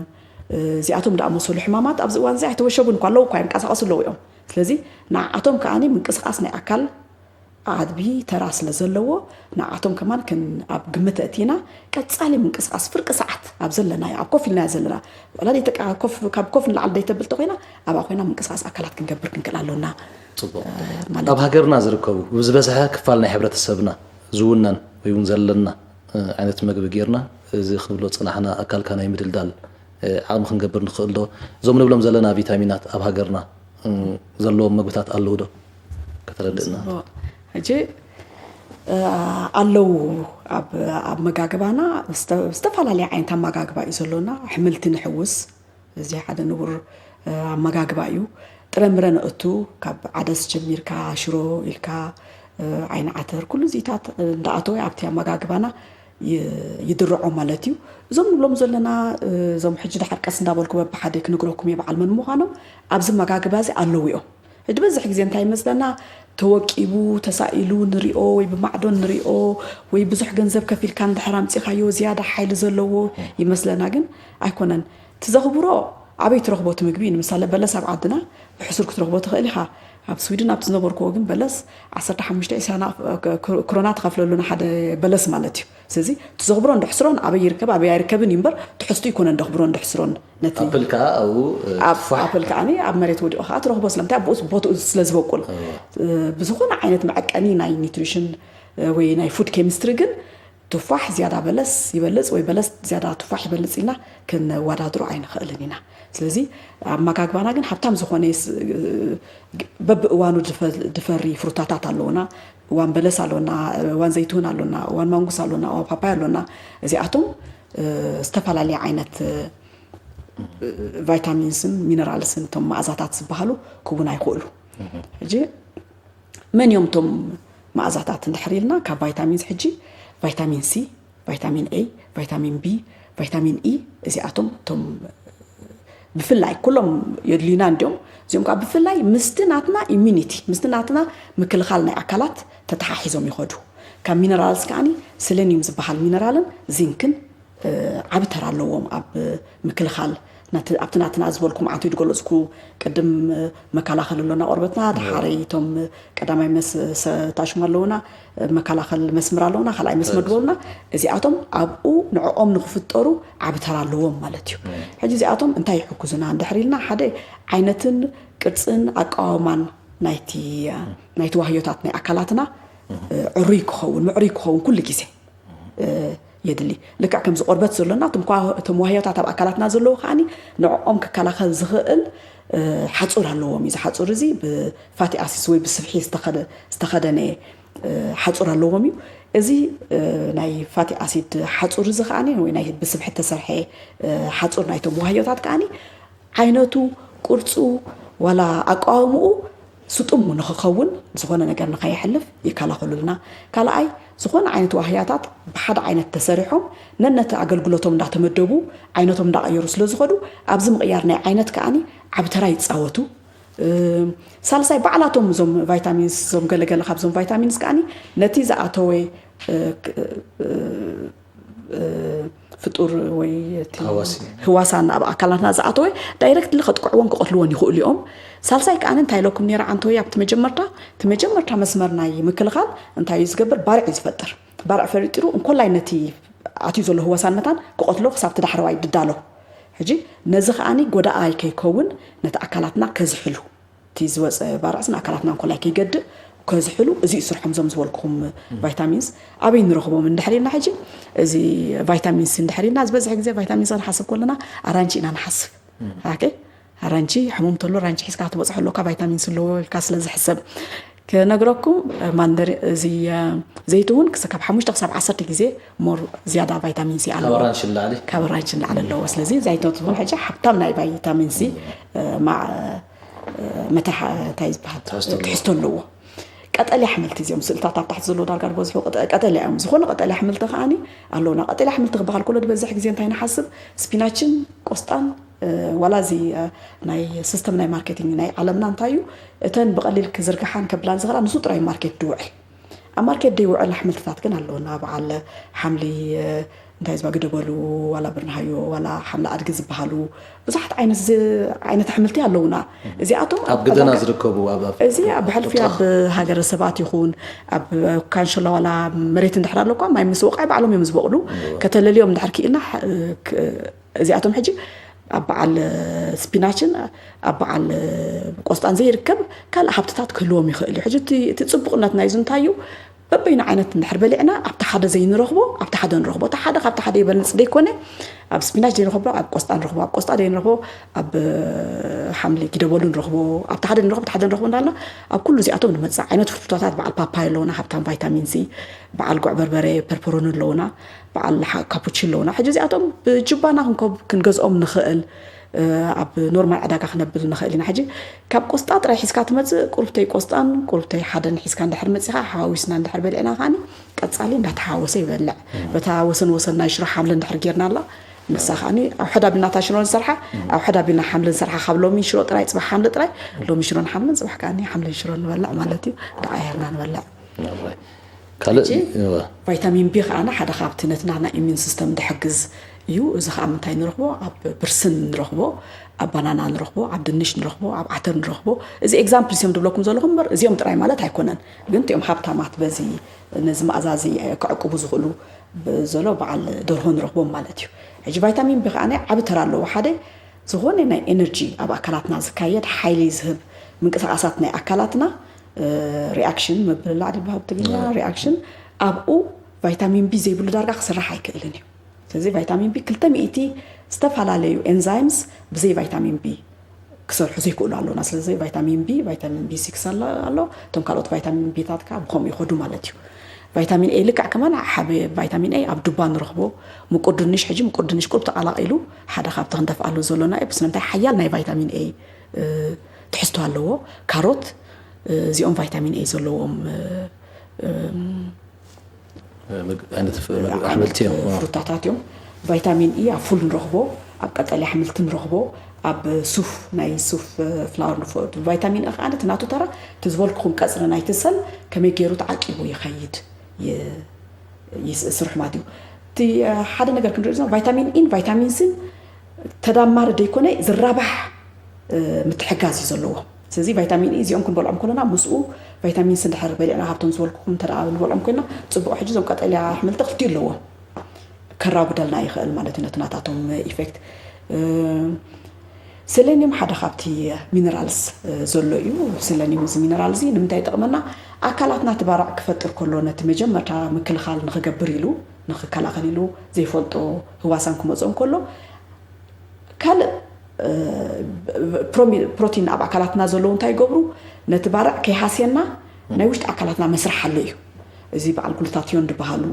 እዚኣቶም ደኣ መሰሉ ሕማማት ኣብዚ እዋን እዚ ኣይተወሸቡን እኳ ኣለዉ እኳ ይንቀሳቐሱ ኣለዉ እዮም። ስለዚ ንዓኣቶም ከዓኒ ምንቅስቓስ ናይ ኣካል ዓቢ ተራ ስለ ዘለዎ ንዓኣቶም ከማን ክን ኣብ ግምት ኣእቲና ቀጻሊ ምንቅስቓስ ፍርቂ ሰዓት ኣብ ዘለናዮ ኣብ ኮፍ ኢልናዮ ዘለና ዋላ ደይተቃ ኮፍ ካብ ኮፍ ንላዕሊ ደይተብል ተኮይና ኣብኣ ኮይና ምንቅስቓስ ኣካላት ክንገብር ክንክእል ኣሎና። ጽቡቕ። ኣብ ሃገርና ዝርከቡ ብዝበዝሐ ክፋል ናይ ሕብረተሰብና ዝውነን ወይ እውን ዘለና ዓይነት መግቢ ጌርና እዚ ክንብሎ ዝጸናሕና ኣካልካ ናይ ምድልዳል ዓቕሚ ክንገብር ንኽእል ዶ? እዞም ንብሎም ዘለና ቪታሚናት ኣብ ሃገርና ዘለዎም መግብታት ኣለዉ ዶ? ከተረድእና። ሕጂ ኣለዉ ኣብ መጋግባና ዝተፈላለየ ዓይነት ኣመጋግባ እዩ ዘሎና። ኣሕምልቲ ንሕውስ፣ እዚ ሓደ ንቡር ኣመጋግባ እዩ። ጥረምረ ነእቱ፣ ካብ ዓደስ ጀሚርካ ሽሮ ኢልካ ዓይኒ ዓተር ኩሉ እዚታት እንዳኣተወ ኣብቲ ኣመጋግባና ይድርዖ ማለት እዩ። እዞም ንብሎም ዘለና እዞም ሕጂ ድሓር ቀስ እንዳበልኩ በብሓደ ክነግረኩም እየ በዓል መን ምዃኖም ኣብዚ ኣመጋግባ እዚ ኣለዉ እዮም። ሕጂ በዝሕ ግዜ እንታይ ይመስለና ተወቂቡ ተሳኢሉ ንሪኦ ወይ ብማዕዶ ንሪኦ ወይ ብዙሕ ገንዘብ ከፊልካ እንድሕር ኣምፂኻዮ ዝያዳ ሓይሊ ዘለዎ ይመስለና ግን ኣይኮነን። ትዘኽብሮ ኣበይ ትረኽቦ እቲ ምግቢ ንምሳሌ በለስ ኣብ ዓድና ብሕሱር ክትረኽቦ ትኽእል ኢኻ። ኣብ ስዊድን ኣብቲ ዝነበርክዎ ግን በለስ ዓሰርተ ሓሙሽተ ዒስራ ክሮና ትኸፍለሉ ንሓደ በለስ ማለት እዩ። ስለዚ ትዘኽብሮን ድሕስሮን ኣበይ ይርከብ ኣበይ ኣይርከብን እዩ እምበር ትሕዝቱ ይኮነን ደኽብሮን ድሕስሮን ነቲ ኣፕል ከዓ ኣብኡ ኣፕል ከዓ ኣብ መሬት ወዲቑ ከዓ ትረኽቦ ስለምንታይ ኣብኡ ቦትኡ ስለ ዝበቁል ብዝኾነ ዓይነት መዐቀኒ ናይ ኒትሪሽን ወይ ናይ ፉድ ኬሚስትሪ ግን ቱፋሕ ዝያዳ በለስ ይበልፅ ወይ በለስ ዝያዳ ቱፋሕ ይበልፅ ኢልና ክንወዳድሮ ኣይንኽእልን ኢና። ስለዚ ኣመጋግባና ግን ሃብታም ዝኾነ በብእዋኑ ድፈሪ ፍሩታታት ኣለውና። እዋን በለስ ኣሎና፣ እዋን ዘይትሁን ኣሎና፣ እዋን ማንጉስ ኣሎና፣ እዋን ፓፓያ ኣሎና። እዚኣቶም ዝተፈላለየ ዓይነት ቫይታሚንስን ሚነራልስን እቶም መኣዛታት ዝበሃሉ ክውን ኣይኽእሉ። ሕጂ መን እዮም እቶም መኣዛታት እንድሕር ኢልና ካብ ቫይታሚንስ ሕጂ ቫይታሚን ሲ፣ ቫይታሚን ኤ፣ ቫይታሚን ቢ፣ ቫይታሚን ኢ እዚኣቶም እቶም ብፍላይ ኩሎም የድልዩና እንዲዮም እዚኦም ከዓ ብፍላይ ምስቲ ናትና ኢሚኒቲ ምስቲ ናትና ምክልኻል ናይ ኣካላት ተተሓሒዞም ይኸዱ። ካብ ሚነራልስ ከዓኒ ሰለኒዩም ዝበሃል ሚነራልን ዚንክን ዓቢ ተራ ኣለዎም ኣብ ምክልኻል ኣብቲ ናትና ዝበልኩም ዓንቶ ዝገለፅኩ ቅድም መከላኸል ኣሎና ቆርበትና ድሓረይ እቶም ቀዳማይ መስ ታሽሙ ኣለውና መከላኸል መስምር ኣለውና ካልኣይ መስመር ዝበሉና እዚኣቶም ኣብኡ ንዕኦም ንክፍጠሩ ዓቢ ተራ ኣለዎም ማለት እዩ። ሕጂ እዚኣቶም እንታይ ይሕግዙና እንድሕር ኢልና ሓደ ዓይነትን ቅርፅን ኣቃዋማን ናይቲ ናይቲ ዋህዮታት ናይ ኣካላትና ዕሩይ ክኸውን ምዕሩይ ክኸውን ኩሉ ግዜ የድሊ። ልክዕ ከምዚ ቆርበት ዘሎና እቶም ዋህዮታት ኣብ ኣካላትና ዘለዉ ከዓኒ ንዕኦም ክከላኸል ዝኽእል ሓፁር ኣለዎም እዩ። እዚ ሓፁር እዚ ብፋቲ ኣሲድስ ወይ ብስብሒ ዝተኸደነ ሓፁር ኣለዎም እዩ። እዚ ናይ ፋቲ ኣሲድ ሓፁር እዚ ከዓኒ ወይ ናይ ብስብሒ ተሰርሐ ሓፁር ናይቶም ዋህዮታት ከዓኒ ዓይነቱ፣ ቅርፁ ዋላ ኣቃዋምኡ ስጡም ንኽኸውን ዝኾነ ነገር ንኸየሕልፍ ይከላኸሉልና። ካልኣይ ዝኾነ ዓይነት ዋህያታት ብሓደ ዓይነት ተሰሪሖም ነነቲ ኣገልግሎቶም እንዳተመደቡ ዓይነቶም እንዳቐየሩ ስለ ዝኸዱ ኣብዚ ምቕያር ናይ ዓይነት ከዓኒ ዓቢ ተራ ይፃወቱ። ሳልሳይ ባዕላቶም እዞም ቫይታሚንስ እዞም ገለገለ ካብዞም ቫይታሚንስ ከዓኒ ነቲ ዝኣተወ ፍጡር ወይ ህዋሳን ኣብ ኣካላትና ዝኣተወ ዳይረክትሊ ከጥቅዕዎን ክቐትልዎን ይኽእሉ እዮም። ሳልሳይ ከዓኒ እንታይ ኢለኩም ነይረ ዓንተወይ ኣብቲ መጀመርታ እቲ መጀመርታ መስመር ናይ ምክልኻል እንታይ እዩ ዝገብር? ባርዕ እዩ ዝፈጥር። ባርዕ ፈሪጢሩ እንኮላይ ነቲ ኣትዩ ዘሎ ህዋሳን መታን ክቐትሎ ክሳብ እቲ ዳሕረዋይ ድዳሎ። ሕጂ ነዚ ከዓኒ ጎዳኣይ ከይከውን ነቲ ኣካላትና ከዝሕሉ እቲ ዝወፀ ባርዕስ ንኣካላትና እንኮላይ ከይገድእ ከዝሕሉ እዚ እዩ ስርሖም እዞም ዝበልኩኹም ቫይታሚንስ ኣበይ ንረኽቦም እንድሕር ኢልና ሕጂ እዚ ቫይታሚን ሲ እንድሕር ኢልና ዝበዝሕ ግዜ ቫይታሚን ሲ ክንሓስብ ከለና ኣራንቺ ኢና ንሓስብ ኣራንቺ ሕሙም ተሎ ኣራንቺ ሒዝካ ክትበፅሖ ኣለካ ቫይታሚን ሲ ኣለዎ ኢልካ ስለ ዝሕሰብ ክነግረኩም ማንደሪ እዚ ዘይትውን ካብ ሓሙሽተ ክሳብ ዓሰርተ ግዜ ሞር ዝያዳ ቫይታሚን ሲ ኣለዎ ካብ ኣራንቺ ንላዕሊ ኣለዎ ስለዚ ዘይትውን ሕጂ ሓብታም ናይ ቫይታሚን ሲ መታሓ እንታይ ዝበሃል ትሕዝቶ ኣለዎ ቀጠልያ ኣሕምልቲ እዚኦም ስእልታት ኣብ ታሕቲ ዘለዎ ዳርጋ ዝበዝሑ ቀጠልያ እዮም ዝኾነ ቀጠልያ ኣሕምልቲ ከዓኒ ኣለውና ቀጠልያ ኣሕምልቲ ክበሃል ከሎ ዝበዝሕ ግዜ እንታይ ንሓስብ ስፒናችን ቆስጣን ዋላ እዚ ናይ ሲስተም ናይ ማርኬቲንግ ናይ ዓለምና እንታይ እዩ እተን ብቐሊል ክዝርግሓን ከብላን ዝኽእላ ንሱ ጥራይ ማርኬት ድውዕል ኣብ ማርኬት ደይውዕል ኣሕምልትታት ግን ኣለውና በዓል ሓምሊ እንታይ ዝበግደ በሉ ዋላ ብርናሃዮ ዋላ ሓምሊ ኣድጊ ዝበሃሉ ብዙሓት ዓይነት ዓይነት ኣሕምልቲ ኣለውና እዚኣቶም ኣብ ግደና ዝርከቡ እዚ ኣብ ሕልፊ ኣብ ሃገረሰባት ይኹን ኣብ ካንሸላ ዋላ መሬት እንድሕር ኣለኳ ማይ ምስ ወቃይ ባዕሎም እዮም ዝበቕሉ ከተለልዮም እንድሕር ክኢልና እዚኣቶም ሕጂ ኣብ በዓል ስፒናችን ኣብ በዓል ቆስጣን ዘይርከብ ካልእ ሃብትታት ክህልዎም ይኽእል እዩ ሕጂ እቲ ፅቡቕነት ናይዚ እንታይ እዩ በበይኑ ዓይነት እንድሕር በሊዕና ኣብቲ ሓደ ዘይንረኽቦ ኣብቲ ሓደ ንረኽቦ እቲ ሓደ ካብቲ ሓደ ይበልፅ ደይኮነ ኣብ ስፒናች ዘይንረኽቦ ኣብ ቆስጣ ንረኽቦ ኣብ ቆስጣ ዘይንረኽቦ ኣብ ሓምሊ ጊደበሉ ንረኽቦ ኣብቲ ሓደ ንረኽቦ ሓደ ንረኽቦ እንዳልና ኣብ ኩሉ እዚኣቶም ንመፅእ ዓይነት ፍርፍቶታት በዓል ፓፓይ ኣለውና ሃብታም ቫይታሚን ሲ በዓል ጉዕ በርበረ ፐርፐሮኒ ኣለውና በዓል ካፑቺ ኣለውና ሕጂ እዚኣቶም ብጅባና ክንገዝኦም ንኽእል ኣብ ኖርማል ዕዳጋ ክነብል ንኽእል ኢና ሕጂ ካብ ቆስጣ ጥራይ ሒዝካ ትመፅእ ቁርብተይ ቆስጣን ቁርብተይ ሓደን ሒዝካ እንድሕር መፂኻ ሓዋዊስና እንድሕር በሊዕና ከዓኒ ቀፃሊ እንዳተሓወሰ ይበልዕ በታ ወሰን ወሰን ናይ ሽሮ ሓምሊ እንድሕር ጌርና ኣላ ንሳ ከዓኒ ኣብ ሕድ ኣቢልና እታ ሽሮ ንሰርሓ ኣብ ሕድ ኣቢልና ሓምሊ ንሰርሓ ካብ ሎሚ ሽሮ ጥራይ ፅባሕ ሓምሊ ጥራይ ሎሚ ሽሮን ሓምልን ፅባሕ ከዓኒ ሓምልን ሽሮ ንበልዕ ማለት እዩ እንዳዓየርና ንበልዕ ካልእ ቫይታሚን ቢ ከዓና ሓደ ካብቲ ነቲ ናትና ኢሚን ሲስተም ድሕግዝ እዩ እዚ ከዓ ምንታይ ንረኽቦ ኣብ ብርስን ንረኽቦ ኣብ ባናና ንረኽቦ ኣብ ድንሽ ንረኽቦ ኣብ ዓተር ንረኽቦ እዚ ኤግዛምፕል እዮም ድብለኩም ዘለኹም እምበር እዚኦም ጥራይ ማለት ኣይኮነን ግን እቲኦም ሃብታማት በዚ ነዚ መኣዛዚ ክዕቅቡ ዝኽእሉ ዘሎ በዓል ደርሆ ንረኽቦም ማለት እዩ ሕጂ ቫይታሚን ቢ ከዓ ናይ ዓብ ተራ ኣለዎ ሓደ ዝኾነ ናይ ኤነርጂ ኣብ ኣካላትና ዝካየድ ሓይሊ ዝህብ ምንቅስቃሳት ናይ ኣካላትና ሪኣክሽን ምብልላዕ ድበሃል ብትግርኛ ሪኣክሽን ኣብኡ ቫይታሚን ቢ ዘይብሉ ዳርጋ ክስራሕ ኣይክእልን እዩ ስለዚ ቫይታሚን ቢ ክልተ ሚእቲ ዝተፈላለዩ ኤንዛይምስ ብዘይ ቫይታሚን ቢ ክሰርሑ ዘይክእሉ ኣለውና ስለዚ ቫይታሚን ቢ ቫይታሚን ቢ ሲክስ ኣሎ ኣሎ እቶም ካልኦት ቫይታሚን ቢታት ከዓ ብከምኡ ይኸዱ ማለት እዩ ቫይታሚን ኤ ልክዕ ከማን ሓደ ቫይታሚን ኤ ኣብ ዱባ ንረኽቦ ምቁር ድንሽ ሕጂ ምቁር ድንሽ ቁሩብ ተቐላቒሉ ሓደ ካብቲ ክንደፍኣሉ ዘሎና እዩ ስለምንታይ ሓያል ናይ ቫይታሚን ኤ ትሕዝቶ ኣለዎ ካሮት እዚኦም ቫይታሚን ኤ ዘለዎም ኣሕምልቲ እዮም ፍሩታታት እዮም ቫይታሚን ኢ ኣብ ፉል ንረኽቦ ኣብ ቀጠልያ ኣሕምልቲ ንረኽቦ ኣብ ሱፍ ናይ ሱፍ ፍላወር ንፈወዱ ቫይታሚን ኢ ከዓ እቲ ናቱ ተራ እቲ ዝበልኩኹም ቀፅሪ ናይቲ ሰል ከመይ ገይሩ ተዓቂቡ ይኸይድ ስርሑ ማለት እዩ እቲ ሓደ ነገር ክንርኢ ቫይታሚን ኢን ቫይታሚን ሲን ተዳማሪ ደይኮነ ዝራባሕ ምትሕጋዝ እዩ ዘለዎ ስለዚ ቫይታሚን ኢ እዚኦም ክንበልዖም ከለና ምስኡ ቫይታሚን ሲ እንድሕር በሊዕና ካብቶም ዝበልኩኹም እንተ ንበልዖም ኮይና ፅቡቅ ሕጂ እዞም ቀጠልያ ኣሕምልቲ ክልቲኡ ኣለዎም ከራጉደልና ይኽእል ማለት እዩ ነቲ ናታቶም ኢፌክት ሰለኒየም ሓደ ካብቲ ሚነራልስ ዘሎ እዩ ሰለኒየም እዚ ሚነራል እዚ ንምንታይ ይጠቕመና ኣካላትና እቲ ባርዕ ክፈጥር ከሎ ነቲ መጀመርታ ምክልኻል ንክገብር ኢሉ ንክከላኸል ኢሉ ዘይፈልጦ ህዋሳን ክመፅኦ እንከሎ ካልእ ፕሮቲን ኣብ ኣካላትና ዘለዉ እንታይ ይገብሩ ነቲ ባርዕ ከይሃስየና ናይ ውሽጢ ኣካላትና መስርሕ ኣሎ እዩ እዚ በዓል ግሉታትዮን ዝበሃሉ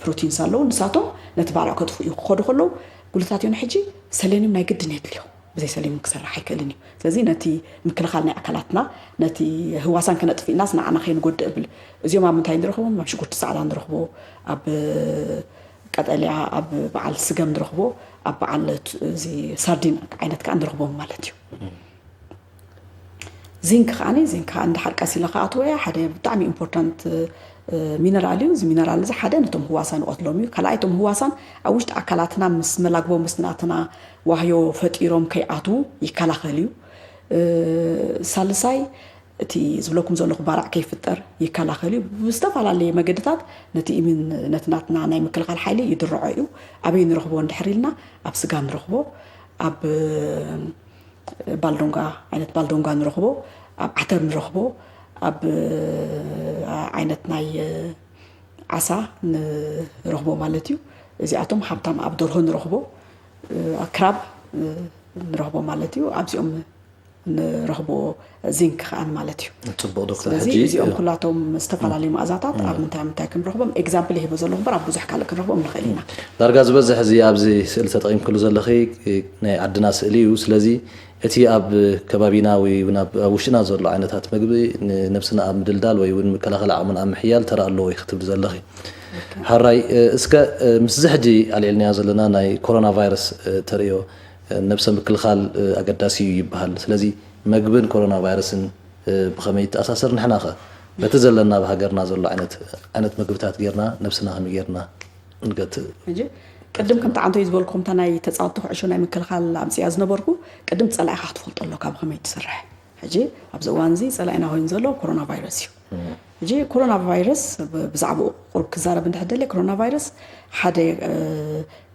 ፕሮቲንስ ኣለዉ ንሳቶም ነቲ ባርዕ ከጥፉ እዩ ክኸዱ ከለዉ ግሉታትዮን ሕጂ ሰሌኒም ናይ ግድን የድልዮ ብዘይ ሰሌኒም ክሰርሕ ኣይክእልን እዩ ስለዚ ነቲ ምክልኻል ናይ ኣካላትና ነቲ ህዋሳን ከነጥፍእናስ ንዓና ከይንጎድእ እብል እዚኦም ኣብ ምንታይ ንረኽቦም ኣብ ሽጉርቲ ፃዕዳ ንረኽቦ ኣብ ቀጠልያ ኣብ በዓል ስገም ንረኽቦ ኣብ በዓል እዚ ሳርዲን ዓይነት ከዓ ንረኽቦም ማለት እዩ ዚንክ ከዓኒ ዚንክ ከዓ እንድሓር ቀስ ኢለ ክኣትዎ እያ። ሓደ ብጣዕሚ ኢምፖርታንት ሚነራል እዩ። እዚ ሚነራል እዚ ሓደ ነቶም ህዋሳን ይቐትሎም እዩ። ካልኣይ እቶም ህዋሳን ኣብ ውሽጢ ኣካላትና ምስ መላግቦ ምስ ናትና ዋህዮ ፈጢሮም ከይኣትዉ ይከላኸል እዩ። ሳልሳይ እቲ ዝብለኩም ዘለኹ ባራዕ ከይፍጠር ይከላኸል እዩ። ብዝተፈላለየ መገድታት ነቲ ኢሚን ነቲ ናትና ናይ ምክልኻል ሓይሊ ይድርዖ እዩ። ኣበይ ንረኽቦ እንድሕር ኢልና ኣብ ስጋ ንረኽቦ፣ ኣብ ባልዶንጋ ዓይነት ባልዶንጋ ንረኽቦ፣ ኣብ ዓተር ንረኽቦ፣ ኣብ ዓይነት ናይ ዓሳ ንረኽቦ ማለት እዩ። እዚኣቶም ሃብታም ኣብ ደርሆ ንረኽቦ፣ ኣብ ክራብ ንረኽቦ ማለት እዩ። ኣብዚኦም ንረኽቦ ዚንክ ከኣን ማለት እዩ። ፅቡቕ ዶክተር። ስለዚ ሕጂ እዚኦም ኩላቶም ዝተፈላለዩ መኣዛታት ኣብ ምንታይ ምንታይ ክንረኽቦም ኤግዛምፕል ይህቦ ዘለኹ እምበር ኣብ ብዙሕ ካልእ ክንረኽቦም ንኽእል ኢና። ዳርጋ ዝበዝሕ እዚ ኣብዚ ስእሊ ተጠቒምክሉ ዘለኺ ናይ ዓድና ስእሊ እዩ። ስለዚ እቲ ኣብ ከባቢና ወይ እውን ኣብ ኣብ ውሽጥና ዘሎ ዓይነታት ምግቢ ንነብስና ኣብ ምድልዳል ወይ እውን ምከላኸል ዓቕምና ኣብ ምሕያል ተራ ኣለዎ እዩ ክትብሊ ዘለኺ። ሓራይ እስከ ምስዚ ሕጂ ኣልዒልናዮ ዘለና ናይ ኮሮና ቫይረስ ተርእዮ ነብሰ ምክልኻል ኣገዳሲ እዩ ይበሃል። ስለዚ መግብን ኮሮና ቫይረስን ብኸመይ ይተኣሳሰር? ንሕና ኸ በቲ ዘለና ኣብ ሃገርና ዘሎ ዓይነት ዓይነት ምግብታት ጌርና ነብስና ከመይ ጌርና ንገትእ? ሕጂ ቅድም ከምቲ ዓንቶይ ዝበልኩ ከምታ ናይ ተፃወትቲ ኩዕሾ ናይ ምክልኻል ኣምፅያ ዝነበርኩ ቅድም ፀላኢኻ ክትፈልጦ ኣለካ ብኸመይ ትሰርሕ። ሕጂ ኣብዚ እዋን እዚ ፀላኢና ኮይኑ ዘሎ ኮሮና ቫይረስ እዩ። ሕጂ ኮሮና ቫይረስ ብ- ብዛዕባኡ ቁሩብ ክዛረብ እንድሕር ደልየ ኮሮና ቫይረስ ሓደ እ፣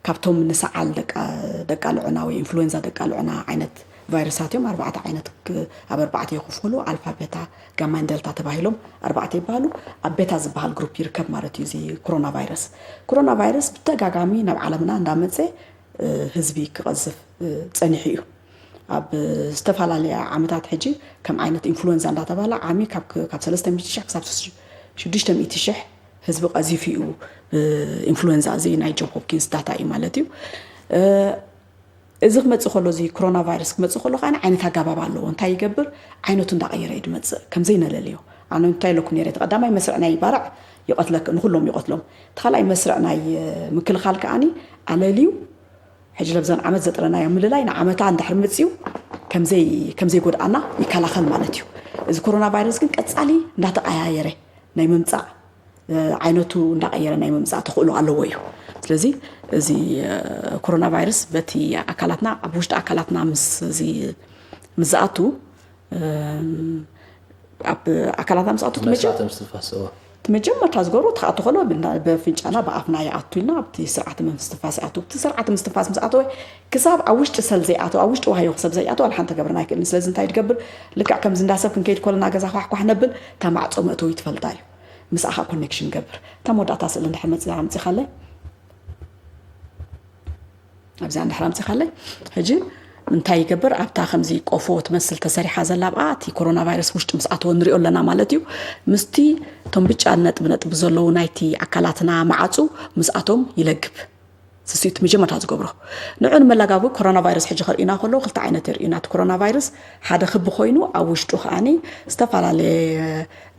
ካብቶም ንሰዓል ደቃ- ደቃልዑና ወይ ኢንፍሉዌንዛ ደቃልዑና ዓይነት ቫይረሳት እዮም። ኣርባዕተ ዓይነት ክ- ኣብ ኣርባዕተ ይኽፈሉ። ኣልፋ፣ ቤታ፣ ጋማን ደልታ ተባሂሎም ኣርባዕተ ይበሃሉ። ኣብ ቤታ ዝበሃል ግሩፕ ይርከብ ማለት እዩ እዚ ኮሮና ቫይረስ። ኮሮና ቫይረስ ብተጋጋሚ ናብ ዓለምና እንዳመፀ እ፣ ህዝቢ ክቐዝፍ እ፣ ፀኒሑ እዩ። ኣብ ዝተፈላለየ ዓመታት ሕጂ ከም ዓይነት ኢንፍሉዌንዛ እንዳተባህለ ዓሚ ካብ ክ- ካብ ሰለስተ ሚእቲ ሽሕ ክሳብ ሽዱሽተ ሚእቲ ሽሕ ህዝቢ ቀዚፉ እዩ። ብ ኢንፍሉዌንዛ እዚ ናይ ጆን ሆፕኪንስ ዳታ እዩ ማለት እዩ። እ፣ እዚ ክመፅእ ከሎ እዚ ኮሮና ቫይረስ ክመፅእ ከሎ ከዓ ዓይነት ኣገባብ ኣለዎ። እንታይ ይገብር? ዓይነቱ እንዳቐየረ እዩ ዝመፅእ። ከምዘይ ነለልዮ ኣነ እንታይ ኢለኩም ነይረ? እቲ ቀዳማይ መስርዕ ናይ ባርዕ ይቐትለክ ንኩሎም ይቐትሎም። እቲ ካልኣይ መስርዕ ናይ እ፣ ምክልኻል ከዓኒ ኣለልዩ ሕጂ ለብዘን ዓመት ዘጥረናዮ ምልላይ ንዓመታ እንድሕር መፅዩ ከምዘይ ከምዘይ ጎድኣና ይከላኸል ማለት እዩ። እዚ ኮሮና ቫይረስ ግን ቀፃሊ እንዳተቀያየረ ናይ ምምፃእ እ፣ ዓይነቱ እንዳቀየረ ናይ ምምፃእ ተኽእሎ ኣለዎ እዩ። ስለዚ እዚ እ፣ ኮሮና ቫይረስ በቲ ኣካላትና ኣብ ውሽጢ ኣካላትና ምስ እዚ ምስ ዝኣቱ እ፣ ኣብ ኣካላትና ምስ ኣቱ መስዋዕተ ምስትንፋስ እዎ። እቲ መጀመርታ ዝገብሮ ትኣቱ ከሎ ብና- በፍንጫና ብኣፍና ይኣቱ ኢልና ኣብቲ ስርዓተ ምስትንፋስ ይኣቱ። እቲ ስርዓተ ምስትንፋስ ምስ ኣተወ ክሳብ ኣብ ውሽጢ ሰል ዘይኣተወ ኣብ ውሽጢ ዋህዮ ክሰብ ዘይኣተወ ዋላ ሓንቲ ገብርና ኣይክእልን። ስለዚ እንታይ ትገብር? ልክዕ ከምዚ እንዳሰብ ክንከይድ ከለና ገዛ ኳሕኳሕ ነብል እታ ማዕፆ መእተዊ ትፈልጣ እዩ። ምስኣ ከዓ ኮኔክሽን ገብር። እታ መወዳእታ ስእሊ እንድሕር መፅኣ ኣምፂኻለይ ኣብዚኣ እንድሕር ኣምፂኻለይ ሕጂ እንታይ ይገብር? ኣብታ ከምዚ ቆፎ ትመስል ተሰሪሓ ዘላ ኣብኣ እቲ ኮሮና ቫይረስ ውሽጢ ምስ ኣተወ ንሪኦ ኣለና ማለት እዩ። ምስቲ እቶም ብጫ ነጥቢ ነጥቢ ዘለዉ ናይቲ ኣካላትና መዓፁ ምስኣቶም ይለግብ። ስስቲ መጀመርታ ዝገብሮ ንዑ ንመላጋቡ ኮሮና ቫይረስ ሕጂ ከርእዩና ከለዉ ክልተ ዓይነት የርእዩና። እቲ ኮሮና ቫይረስ ሓደ ክቢ ኮይኑ ኣብ ውሽጡ ከዓኒ ዝተፈላለየ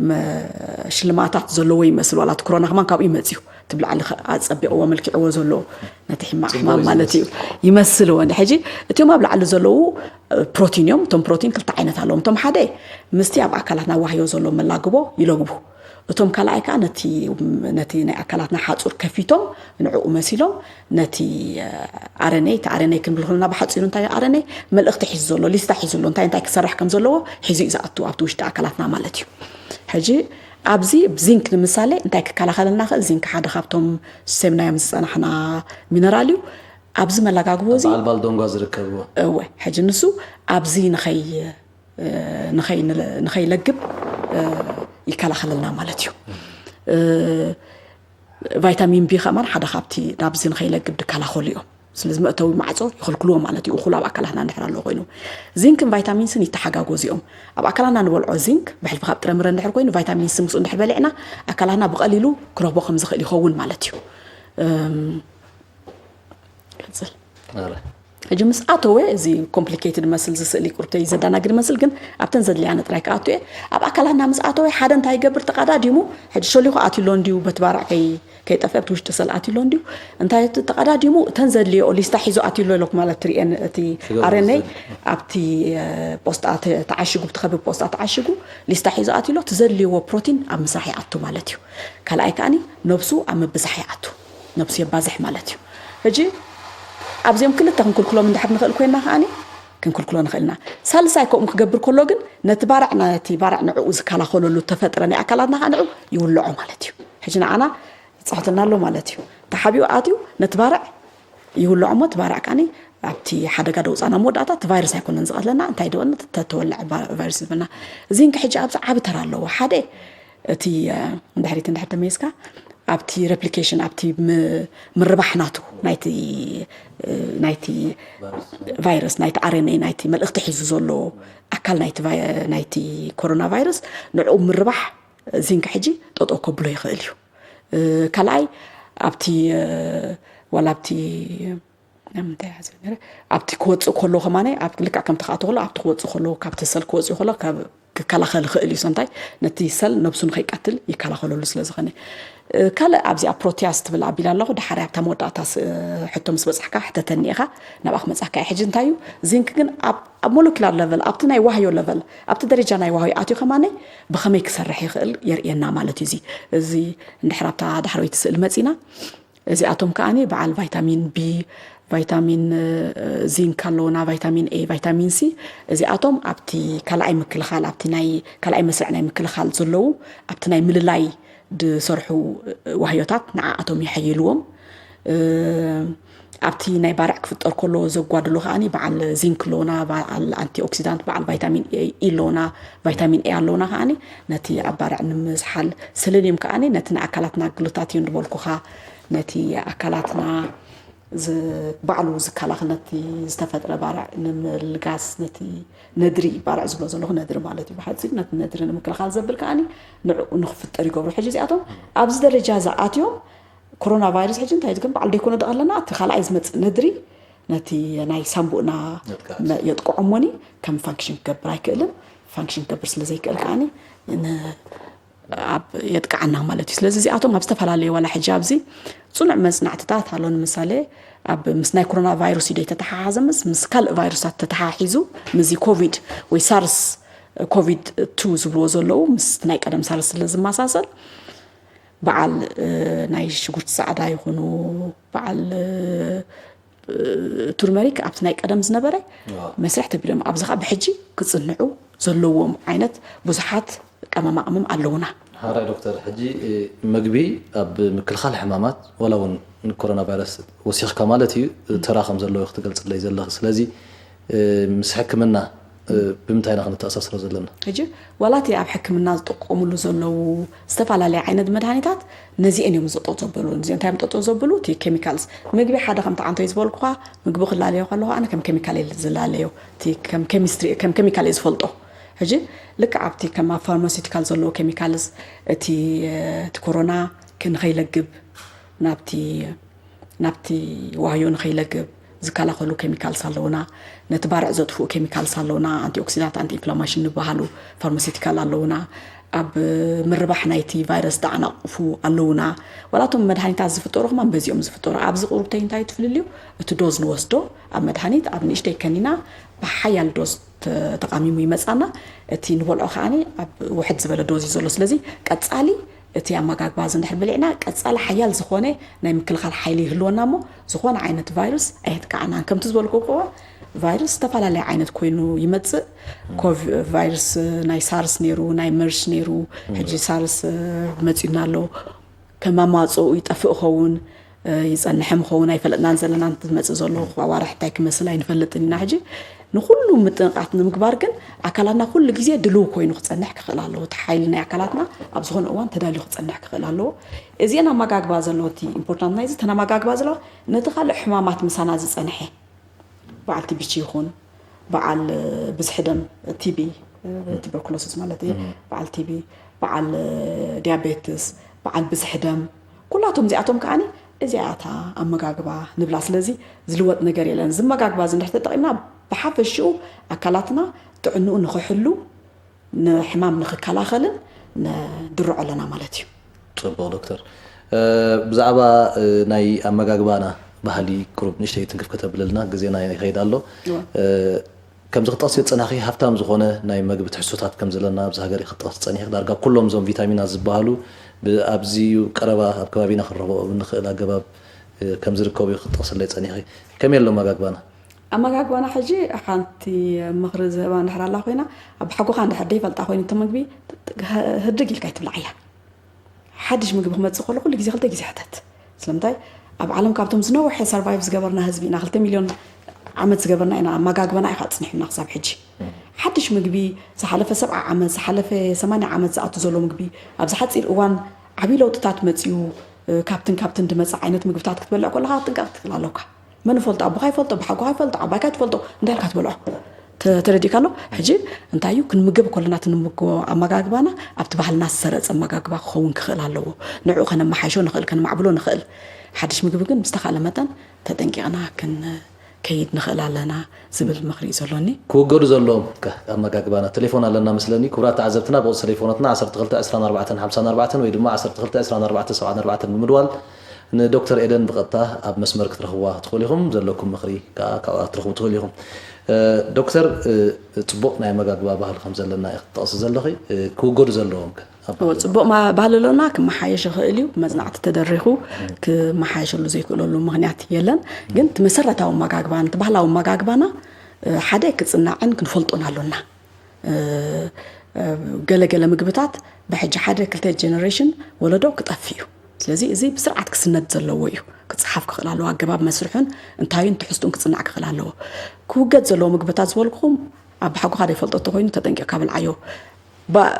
መ- ሽልማታት ዘለዎ ይመስል። ዋላ እቲ ኮሮና ከማን ካብኡ ይመፅዩ ትብላዕሊ ኣፀቢቕዎ መልኪዕዎ ዘሎ ነቲ ሕማቅ ሕማም ማለት እዩ ይመስል። ወንድ ሕጂ እቲኦም ኣብ ላዕሊ ዘለዉ እ፣ ፕሮቲን እዮም። እቶም ፕሮቲን ክልተ ዓይነት ኣለዎም። እቶም ሓደ ምስቲ ኣብ ኣካላትና ዋህዮ ዘሎ መላግቦ ይለግቡ። እቶም ካልኣይ ከዓ ነቲ ነቲ ናይ ኣካላትና ሓፁር ከፊቶም ንዕኡ መሲሎም ነቲ ኣረነይ እቲ ኣረነይ ክንብል ከለና ብሓፂሩ እንታይ ኣረነይ መልእኽቲ ሒዙ ዘሎ ሊስታ ሒዙ ኣሎ እንታይ እንታይ ክሰርሕ ከም ዘለዎ ሒዙ እዩ ዝኣቱ ኣብቲ ውሽጢ ኣካላትና ማለት እዩ። ሕጂ ኣብዚ ዚንክ ንምሳሌ እንታይ ክከላኸለልና ክእል? ዚንክ ሓደ ካብቶም ሴምናዮም ዝፀናሕና ሚነራል እዩ። ኣብዚ መለጋግቦ እዚ በዓል ባልዶንጓ ዝርከብዎ እወ ሕጂ ንሱ ኣብዚ ንኸይ ንኸይለግብ ይከላኸለልና ማለት እዩ። ቫይታሚን ቢ ከማን ሓደ ካብቲ ናብዚ ንኸይለግብ ድከላኸሉ እዮም። ስለዚ መእተዊ ማዕፆ ይኽልክልዎ ማለት እዩ። እኹል ኣብ ኣካላትና እንድሕር ኣለዎ ኮይኑ ዚንክን ቫይታሚንስን ይተሓጋጎዙ እዮም። ኣብ ኣካላትና ንበልዖ ዚንክ ብሕልፊ ካብ ጥረምረ እንድሕር ኮይኑ ቫይታሚን ሲ ምስኡ እንድሕር በሊዕና ኣካላትና ብቐሊሉ ክረኽቦ ከም ዝኽእል ይኸውን ማለት እዩ። እም፣ ቀፅል። ኧረ፣ ሕጂ ምስ ኣተወ እዚ ኮምፕሊኬትድ መስል ዝስእል ይቅርተይ ዘዳናግድ መስል ግን ኣብተን ዘድልያነ ጥራይ ክኣቱ እየ። ኣብ ኣካላትና ምስ ኣተወ ሓደ እንታይ ይገብር? ተቐዳዲሙ ሕጂ ሸሊኹ ኣትዩ ኣሎ እንድዩ በቲ ባርዕ ከይ ከይጠፍአ ኣብቲ ውሽጢ ሰል ኣትዩ ኣሎ እንድዩ እንታይ እቲ ተቐዳዲሙ እተን ዘድልዮ ሊስታ ሒዙ ኣትዩ ኣሎ ኢለኩ ማለት ትሪኤን እቲ ኣረነይ ኣብቲ ፖስጣ ተዓሽጉ ብትኸብብ ፖስጣ ተዓሽጉ ሊስታ ሒዙ ኣትዩ ኣሎ። እቲ ዘድልይዎ ፕሮቲን ኣብ ምስራሕ ይኣቱ ማለት እዩ። ካልኣይ ከኣኒ ነብሱ ኣብ ምብዛሕ ይኣቱ፣ ነብሱ የባዝሕ ማለት እዩ። ሕጂ ኣብዚኦም ክልተ ክንክልክሎም እንድሕር ንኽእል ኮይንና ከኣኒ ክንክልክሎ ንኽእል ኢና። ሳልሳይ ከምኡ ክገብር ከሎ ግን ነቲ ባርዕ ነቲ ባርዕ ንዕኡ ዝከላኸለሉ ተፈጥረ ናይ ኣካላትና ከዓ ንዕኡ ይውልዖ ማለት እዩ። ሕጂ ንዓና ይፅሕትና ኣሎ ማለት እዩ። ተሓቢኡ ኣትዩ ነቲ ባርዕ ይውልዖ እሞ እቲ ባርዕ ከዓኒ ኣብቲ ሓደጋ ደውፃና መወዳእታ እቲ ቫይረስ ኣይኮነን ዝቐትለና እንታይ ደወን ተተወልዐ ቫይረስ ዝበልና እዚ እንከ ሕጂ ኣብዚ ዓቢ ተራ ኣለዎ። ሓደ እቲ እንድሕሪት እንድሕር ተመይዝካ ኣብቲ ሬፕሊኬሽን ኣብቲ ምርባሕ ናቱ ናይቲ ናይቲ ቫይረስ ናይቲ ኣረንኤ ናይቲ መልእኽቲ ሒዙ ዘሎ ኣካል ናይቲ ኮሮና ቫይረስ ንዕኡ ምርባሕ ዚንክ ሕጂ ጠጠው ከብሎ ይኽእል እዩ። ካልኣይ ኣብቲ ዋላ ኣብቲ ምንታይ ዝብል ነረ ኣብቲ ክወፅእ ከሎ ከማነ ኣብ ልክዕ ከምቲ ክኣቶ ከሎ ኣብቲ ክወፅእ ከሎ ካብቲ ሰል ክወፅእ ከሎ ክከላኸል ይኽእል እዩ። ሰንታይ ነቲ ሰል ነብሱ ንኸይቀትል ይከላኸለሉ ስለ ዝኾነ ካልእ ኣብዚኣ ፕሮቲያስ ትብል ኣቢላ ኣለኹ። ድሓር ኣብታ መወዳእታ ሕቶ ምስ በፃሕካ ሕተተኒ ኢኻ ናብኣ ክመፃካ እየ። ሕጂ እንታይ እዩ ዚንክ ግን ኣብ ሞለኪላር ለቨል ኣብቲ ናይ ዋህዮ ለቨል ኣብቲ ደረጃ ናይ ዋህዮ ኣትዩ ከማነይ ብኸመይ ክሰርሕ ይኽእል የርእየና ማለት እዩ። እዚ እዚ እንድሕር ኣብታ ዳሕረወይቲ ስእሊ መፂና እዚኣቶም ከዓኒ በዓል ቫይታሚን ቢ ቫይታሚን ዚንክ ኣለውና ቫይታሚን ኤ ቫይታሚን ሲ እዚኣቶም ኣብቲ ካልኣይ ምክልኻል ኣብቲ ናይ ካልኣይ መስርዕ ናይ ምክልኻል ዘለዉ ኣብቲ ናይ ምልላይ ዝሰርሑ ዋህዮታት ንዓኣቶም የሐይልዎም። ኣብቲ ናይ ባርዕ ክፍጠር ከሎ ዘጓድሎ ከዓኒ በዓል ዚንክ ኣለውና በዓል ኣንቲ ኦክሲዳንት በዓል ቫይታሚን ኤ ኣለውና ቫይታሚን ኤ ኣለውና ከዓኒ ነቲ ኣብ ባርዕ ንምዝሓል ሰለንዮም ከዓኒ ነቲ ንኣካላትና ግሉታቲዮን ዝበልኩኻ ነቲ ኣካላትና ባዕሉ ዝከላኸል ነቲ ዝተፈጥረ ባርዕ ንምልጋስ ነቲ ነድሪ ባርዕ ዝብሎ ዘለኹ ነድሪ ማለት እዩ ብሓፂር ነቲ ነድሪ ንምክልኻል ዘብል ከዓኒ ንዕኡ ንክፍጠር ይገብሩ። ሕጂ እዚኣቶም ኣብዚ ደረጃ ዝኣትዮም ኮሮና ቫይረስ ሕጂ እንታይ ዝገም በዓል ደይኮነ ደቐለና እቲ ካልኣይ ዝመፅእ ነድሪ ነቲ ናይ ሳንቡእና የጥቅዖሞኒ ከም ፋንክሽን ክገብር ኣይክእልን። ፋንክሽን ክገብር ስለ ዘይክእል ከዓኒ ኣብ የጥቅዓና ማለት እዩ። ስለዚ እዚኣቶም ኣብ ዝተፈላለዩ ዋላ ሕጂ ኣብዚ ፅኑዕ መፅናዕትታት ኣሎ። ንምሳሌ ኣብ ምስ ናይ ኮሮና ቫይረስ እዩ ተተሓሓዘ ምስ ምስ ካልእ ቫይረሳት ተተሓሒዙ ምስዚ ኮቪድ ወይ ሳርስ ኮቪድ ቱ ዝብልዎ ዘለዉ ምስ ናይ ቀደም ሳርስ ስለ ዝመሳሰል በዓል ናይ ሽጉርቲ ፃዕዳ ይኹኑ በዓል ቱርመሪክ ኣብቲ ናይ ቀደም ዝነበረ መስርሕ ተቢሎም ኣብዚ ከዓ ብሕጂ ክፅንዑ ዘለዎም ዓይነት ብዙሓት ቀመማቕምም ኣለውና። ሓራይ ዶክተር፣ ሕጂ ምግቢ ኣብ ምክልኻል ሕማማት ዋላ እውን ንኮሮና ቫይረስ ወሲኽካ ማለት እዩ ተራ ከም ዘለዎ ክትገልፅለይ ዘለኺ። ስለዚ ምስ ሕክምና ብምንታይ ኢና ክንተኣሳስሮ ዘለና? ሕጂ ዋላ እቲ ኣብ ሕክምና ዝጥቀሙሉ ዘለዉ ዝተፈላለየ ዓይነት መድሃኒታት ነዚአን እዮም ዝጠጦ ዘበሉ። ነዚአን እንታይ እዮም ጠጦ ዘበሉ? እቲ ኬሚካልስ ምግቢ ሓደ ከምቲ ዓንቶይ ዝበልኩኻ ምግቢ ክላለዮ ከለኹ ኣነ ከም ኬሚካል እየ ዝላለዮ። እቲ ከም ኬሚስትሪ ከም ኬሚካል እየ ዝፈልጦ። ሕጂ ልክዕ ኣብቲ ከም ኣብ ፋርማሲውቲካል ዘለዎ ኬሚካልስ እቲ እቲ ኮሮና ንኸይለግብ ናብቲ ናብቲ ዋህዮ ንኸይለግብ ዝከላኸሉ ኬሚካልስ ኣለውና። ነቲ ባርዕ ዘጥፍኡ ኬሚካልስ ኣለውና፣ ኣንቲኦክሲዳንት፣ ኣንቲ ኢንፍላማሽን ዝበሃሉ ፋርማሲቲካል ኣለውና። ኣብ ምርባሕ ናይቲ ቫይረስ ዝዓናቕፉ ኣለውና። ዋላ እቶም መድሃኒታት ዝፍጠሩ ከማን በዚኦም ዝፍጠሩ። ኣብዚ ቁሩብተይ እንታይ ትፍልልዩ? እቲ ዶዝ ንወስዶ ኣብ መድሃኒት ኣብ ንእሽተይ ከኒና ብሓያል ዶዝ ተቓሚሙ ይመፃና። እቲ ንበልዖ ከዓኒ ኣብ ውሕድ ዝበለ ዶዝ እዩ ዘሎ። ስለዚ ቀፃሊ እቲ ኣመጋግባ እዚ እንድሕር በሊዕና ቀፃሊ ሓያል ዝኾነ ናይ ምክልኻል ሓይሊ ይህልወና እሞ ዝኾነ ዓይነት ቫይረስ ኣየጥቃዓናን። ከምቲ ዝበልኩ እኮ ቫይረስ ዝተፈላለየ ዓይነት ኮይኑ ይመፅእ። ኮቪ- ቫይረስ ናይ ሳርስ ነይሩ፣ ናይ መርስ ነይሩ፣ ሕጂ ሳርስ መፂኡና ኣሎ። ከም ኣማፅኡ ይጠፍእ ኸውን ይፀንሐ ምኸውን ኣይፈለጥናን ዘለና ዝመፅእ ዘሎ ዋርሕ እንታይ ክመስል ኣይንፈልጥን ኢና ሕጂ ንኩሉ ምጥንቃት ንምግባር ግን ኣካላትና ኩሉ ግዜ ድልው ኮይኑ ክፀንሕ ክኽእል ኣለዎ እቲ ሓይሊ ናይ ኣካላትና ኣብ ዝኾነ እዋን ተዳልዩ ክፀንሕ ክኽእል ኣለዎ እዚአን ኣመጋግባ ዘለዎ እቲ ኢምፖርታንት ናይዚ እተን ኣመጋግባ ዘለዋ ነቲ ካልእ ሕማማት ምሳና ዝፀንሐ በዓል ቲቢች ይኹን በዓል ብዝሒ ደም ቲቢ ቲበርኩሎሲስ ማለት እየ በዓል ቲቢ በዓል ዲያቤትስ በዓል ብዝሒ ደም ኩላቶም እዚኣቶም ከዓኒ እዚኣታ ኣመጋግባ ንብላ። ስለዚ ዝልወጥ ነገር የለን። እዚ ኣመጋግባ እዚ እንድሕር ተጠቒምና ብሓፈሽኡ ኣካላትና ጥዕንኡ ንኽሕሉ ንሕማም ንኽከላኸልን ንድርዖ ኣለና ማለት እዩ። ፅቡቕ ዶክተር፣ ብዛዕባ ናይ ኣመጋግባና ባህሊ ቁሩብ ንእሽተይ ትንክፍ ከተብለልና፣ ግዜና ይኸይድ ኣሎ። ከምዚ ክጠቕስዮ ዝፀናኺ ሃፍታም ዝኾነ ናይ መግቢ ትሕዝቶታት ከም ዘለና ኣብዚ ሃገር ክትጠቕስ ፀኒኺ። ዳርጋ ኩሎም እዞም ቪታሚናት ዝበሃሉ ኣብዚ ቀረባ ኣብ ከባቢና ክንረኽቦ ብንኽእል ኣገባብ ከም ዝርከቡ እዩ ክትጠቕስለይ ፀኒኺ። ከመይ ኣሎ ኣመጋግባና? ኣመጋግባና ሕጂ ሓንቲ ምኽሪ ዝህባ እንድሕር ኣላ ኮይና፣ ኣብ ሓጎኻ እንድሕር ደይፈልጣ ኮይኑ እቲ ምግቢ ህድግ ኢልካ ኣይትብልዓያ። ሓድሽ ምግቢ ክመፅእ ከሎ ኩሉ ግዜ ክልተ ግዜ ሕተት። ስለምንታይ ኣብ ዓለም ካብቶም ዝነውሐ ሰርቫይቭ ዝገበርና ህዝቢ ኢና። ክልተ ሚልዮን ዓመት ዝገበርና ኢና። ኣመጋግበና ኢኻ ኣፅኒሑና ክሳብ ሕጂ። ሓድሽ ምግቢ ዝሓለፈ ሰብዓ ዓመት ዝሓለፈ ሰማንያ ዓመት ዝኣቱ ዘሎ ምግቢ ኣብዚ ሓፂር እዋን ዓብዪ ለውጥታት መፅዩ። ካብትን ካብትን ድመፅእ ዓይነት ምግብታት ክትበልዕ ከለካ ጥንቃቅ ክትክል ኣለካ። መን ፈልጦ ኣቦካ ይፈልጦ ብሓጎካ ይፈልጦ ዓባይካ ትፈልጦ እንታይ ኢልካ ትበልዖ? ተረዲእካ ኣሎ። ሕጂ እንታይ እዩ ክንምገብ ከለና ትንምገቦ ኣመጋግባና ኣብቲ ባህልና ዝሰረፀ ኣመጋግባ ክኸውን ክኽእል ኣለዎ። ንዕኡ ከነመሓይሾ ንኽእል ከነማዕብሎ ንኽእል። ሓድሽ ምግቢ ግን ብዝተኻለ መጠን ተጠንቂቕና ክንከይድ ንኽእል ኣለና ዝብል ምኽሪ እዩ ዘሎኒ። ክውገዱ ዘለዎም ከ ኣመጋግባና ቴሌፎን ኣለና መስለኒ። ክቡራት ተዓዘብትና ብቑፅሪ ቴሌፎናትና ዓሰርተ ክልተ ዕስራን ኣርባዕተን ሓምሳን ኣርባዕተን ወይ ድማ ዓሰርተ ክልተ ዕስራን ኣርባዕተን ሰብዓን ኣርባዕተን ብምድዋል ንዶክተር ኤደን ብቐጥታ ኣብ መስመር ክትረኽብዋ ትኽእሉ ኢኹም። ዘለኩም ምኽሪ ከዓ ካብኣ ክትረኽቡ ትኽእሉ ኢኹም። ዶክተር፣ ፅቡቕ ናይ ኣመጋግባ ባህሊ ከም ዘለና ኢኺ ትጠቕሲ ዘለኺ፣ ክውገዱ ዘለዎም ከ? ኣብ እወ፣ ጽቡቕ ማ- ባህሊ ኣሎና፣ ክመሓየሽ ይኽእል እዩ። ብመጽናዕቲ ተደሪኹ ክመሓየሸሉ ዘይክእለሉ ምኽንያት የለን። ግን እቲ መሰረታዊ ኣመጋግባን እቲ ባህላዊ ኣመጋግባና እ፣ ሓደ ክጽናዕን ክንፈልጦን ኣሎና። እ፣ እ፣ ገለ ገለ ምግብታት ብሕጂ ሓደ ክልተ ጀነሬሽን ወለዶ ክጠፍእ እዩ። ስለዚ እዚ ብስርዓት ክስነድ ዘለዎ እዩ። ክጽሓፍ ክኽእል ኣለዎ። ኣገባብ መስርሑን እንታዩን ትሕዝቱን ክጽናዕ ክኽእል ኣለዎ። ክውገድ ዘለዎ ምግብታት ዝበልኩኹም ኣብ ሓጎኻ ዘይፈልጦ እንተኾይኑ ተጠንቂቕካ ብልዓዮ። ባ-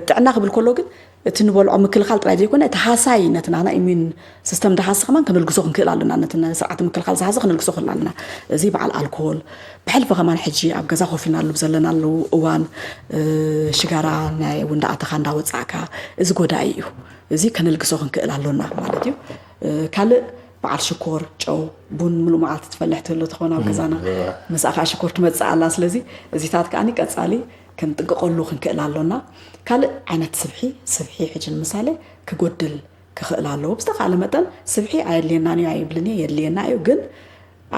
ጥዕና ክብል ከሎ ግን እቲ ንበልዖ ምክልኻል ጥራይ ዘይኮነ እቲ ሃሳይ ነቲ ናና ኢሚዩን ሲስተም ዝሃሲ ከማን ከነልግሶ ክንክእል ኣለና። ነቲ ስርዓተ ምክልኻል ዝሃሲ ከነልግሶ ክእል ኣለና። እዚ በዓል ኣልኮል ብሕልፊ ከማን ሕጂ ኣብ ገዛ ኮፍ ኢልና ኣለብ ዘለናሉ እዋን እ፣ ሽጋራ ናይ እንዳኣተኻ እንዳወፃእካ እዚ ጎዳኢ እዩ። እዚ ከነልግሶ ክንክእል ኣሎና ማለት እዩ። እ፣ ካልእ በዓል ሽኮር፣ ጨው፣ ቡን ምሉእ መዓልቲ ትፈልሕ ትህሉ ትኾን ኣብ ገዛና ምሳኻ ሽኮር ትመፅእ ኣላ። ስለዚ እዚታት ከዓኒ ቀፃሊ ክንጥንቀቐሉ ክንክእል ኣሎና። ካልእ ዓይነት ስብሒ፣ ስብሒ ሕጂ ንምሳሌ ክጎድል ክኽእል ኣለዎ። ብዝተኻለ መጠን ስብሒ ኣየድልየናን እዩ ኣይብልን እየ፣ የድልየና እዩ። ግን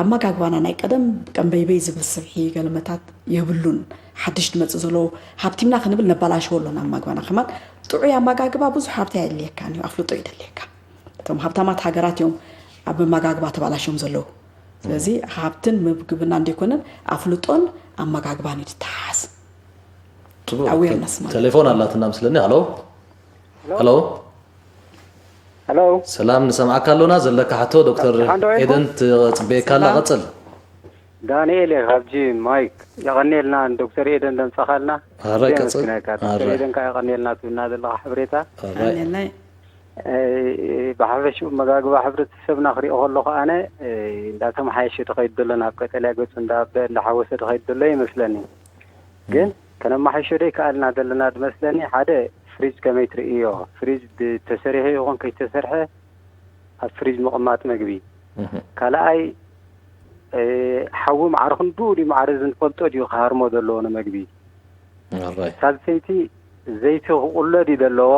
ኣመጋግባና ናይ ቀደም ቀንበይበይ ዝብል ስብሒ ገለመታት የብሉን። ሓድሽ ዝመፅእ ዘለዉ ሃብቲምና ክንብል ነባላሽዎ ኣሎና ኣመጋግባና። ከማን ጥዑይ ኣመጋግባ ብዙሕ ሃብቲ ኣየድልየካን እዩ፣ ኣፍልጦ ይደልየካ። እቶም ሃብታማት ሃገራት እዮም ኣብ መመጋግባ ተባላሽዮም ዘለዉ። ስለዚ ሃብትን ምግብና እንዲኮነን ኣፍልጦን ኣመጋግባን እዩ ትተሓሓዝ። ኣዌርነስ ማለት ቴሌፎን ኣላትና ምስለኒ። ሃሎ ሃሎ ሃሎ ሰላም፣ ንሰምዓካ ኣሎና። ዘለካ ሕቶ ዶክተር ኤደን ትጽበየካ ኣላ። ቀጽል። ዳንኤል እየ ካብ ጂም ማይክ። የቐንየልና ንዶክተር ኤደን ዘምጻኻልና። ኣራይ ቀጽል። ዶክተር ኣራይ ኤደን ከኣ የቐንየልና ትብልና ዘለኻ ሓበሬታ። ኣራይ ኣራይ ብሓፈሽኡ መጋግባ ሕብረተሰብና ክሪኦ ከለኹ ኣነ እንዳተመሓየሸ ተኸይዱ ዘሎ ናብ ቀጠልያ ገጹ እንዳበ እንዳሓወሰ ተኸይዱ ዘሎ ይመስለኒ። ግን ከነመሓይሾ ደይከኣልና ዘለና ዝመስለኒ ሓደ ፍሪጅ ከመይ ትርእዮ? ፍሪጅ ተሰሪሑ ይኹን ከይተሰርሐ ኣብ ፍሪጅ ምቕማጥ መግቢ። ካልኣይ ሓዊ ማዕረ ክንድኡ ድዩ ማዕረ ዝንፈልጦ ድዩ ክሃርሞ ዘለዎ ንመግቢ? ሳልሰይቲ ዘይቲ ክቑሎ ድዩ ዘለዎ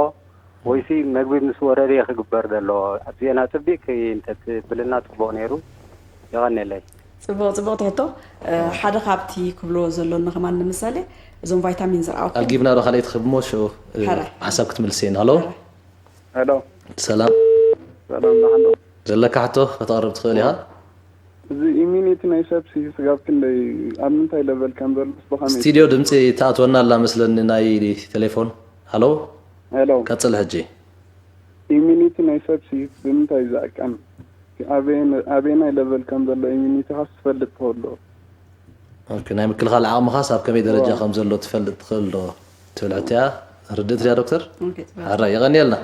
ወይሲ መግቢ ምስ ወረደ ክግበር ዘለዎ? ኣብዚአን ኣፅቢቕኪ እንተትብልና ፅቡቕ ነይሩ። የቐንየለይ። ፅቡቕ ፅቡቕ ትሕቶ። ሓደ ካብቲ ክብሎ ዘሎኒ ከማን ንምሳሌ እዞም ቫይታሚን ዝረኣኹ ኣልጊብና ዶ ካልኣይቲ ክብሞ ሽዑ ሓሳብ ክትምልስ እየን። ሃሎ ሄሎ ሰላም ሰላም ደሓን ዶ? ዘለካ ሕቶ ከተቕርብ ትኽእል ኢኻ። እዚ ኢሚኒቲ ናይ ሰብ ሲ ስጋብ ክንደይ ኣብ ምንታይ ለቨል ከም ዘሎ ስብኻ ስቱዲዮ ድምፂ ትኣትወና ኣላ መስለኒ ናይ ቴሌፎን። ሃሎ ሄሎ ቀፅል ሕጂ። ኢሚኒቲ ናይ ሰብ ሲ ብምንታይ ዝዕቀን ኣበየናይ ለቨል ከም ዘሎ ኢሚኒቲኻስ ትፈልጥ ትኸዶ። ኦኬ፣ ናይ ምክልኻል ዓቕምኻስ ኣብ ከመይ ደረጃ ከም ዘሎ ትፈልጥ ትኽእል ዶ ትብል ሕቶ እያ። ርድእቲ ድያ ዶክተር? ኣራ የቐንየልና።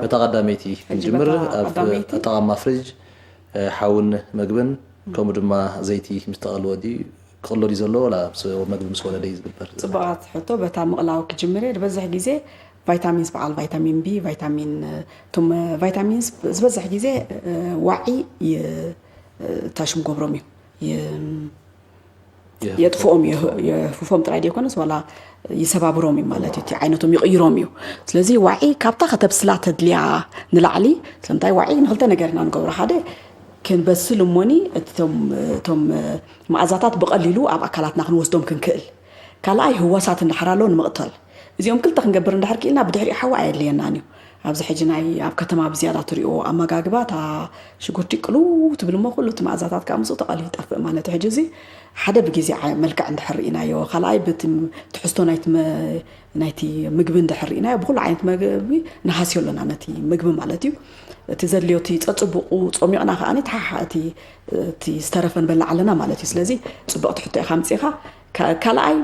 በታ ቀዳመይቲ ክንጅምር፣ ኣብ ኣጠቓቕማ ፍሪጅ ሓውን መግብን ከምኡ ድማ ዘይቲ ምስ ተቐልወ ድዩ ክቕሎ ድዩ ዘሎ ወላ መግቢ ምስ ወረደ እዩ ዝግበር? ፅቡቓት ሕቶ። በታ ምቕላው ክጅምር እየ። ዝበዝሕ ግዜ ቫይታሚንስ፣ በዓል ቫይታሚን ቢ፣ ቫይታሚን፣ እቶም ቫይታሚንስ ዝበዝሕ ግዜ ዋዒ ታሽም ገብሮም እዩ። የጥፍኦም፣ የህፉፎም ጥራይ ደይኮነስ ዋላ ይሰባብሮም እዩ ማለት እዩ። እቲ ዓይነቶም ይቕይሮም እዩ። ስለዚ ዋዒ ካብታ ከተብስላ ተድልያ ንላዕሊ፣ ስለምንታይ ዋዒ ንክልተ ነገር ኢና ንገብሮ። ሓደ ክንበስል እሞኒ እቶም መኣዛታት ብቐሊሉ ኣብ ኣካላትና ክንወስዶም ክንክእል። ካልኣይ ህዋሳት እንድሕር ኣሎ ንምቕታል። እዚኦም ክልተ ክንገብር እንድሕር ክኢልና ብድሕሪኡ ሓዊ ኣየድልየናን እዩ። ኣብዚ ሕጂ ናይ ኣብ ከተማ ብዝያዳ ትሪኦ ኣመጋግባ እታ ሽጉርቲ ቅልው ትብል እሞ ኩሉ እቲ መኣዛታት ከዓ ምስኡ ተቐሊሉ ይጠፍእ ማለት እዩ። ሕጂ እዚ ሓደ ብግዜ መልክዕ እንድሕር ርኢናዮ፣ ካልኣይ በቲ ትሕዝቶ ናይቲ ናይቲ ምግቢ እንድሕር ርኢናዮ ብኩሉ ዓይነት ምግቢ ንሃስዮ ኣለና ነቲ ምግቢ ማለት እዩ። እቲ ዘድልዮ እቲ ጸጽቡቑ ጾሚቕና ከዓ እቲ ዝተረፈ ንበልዕ ኣለና ማለት እዩ። ስለዚ ጽቡቕቲ ሕቶ ኢኻ ኣምጺእኻ። ካልኣይ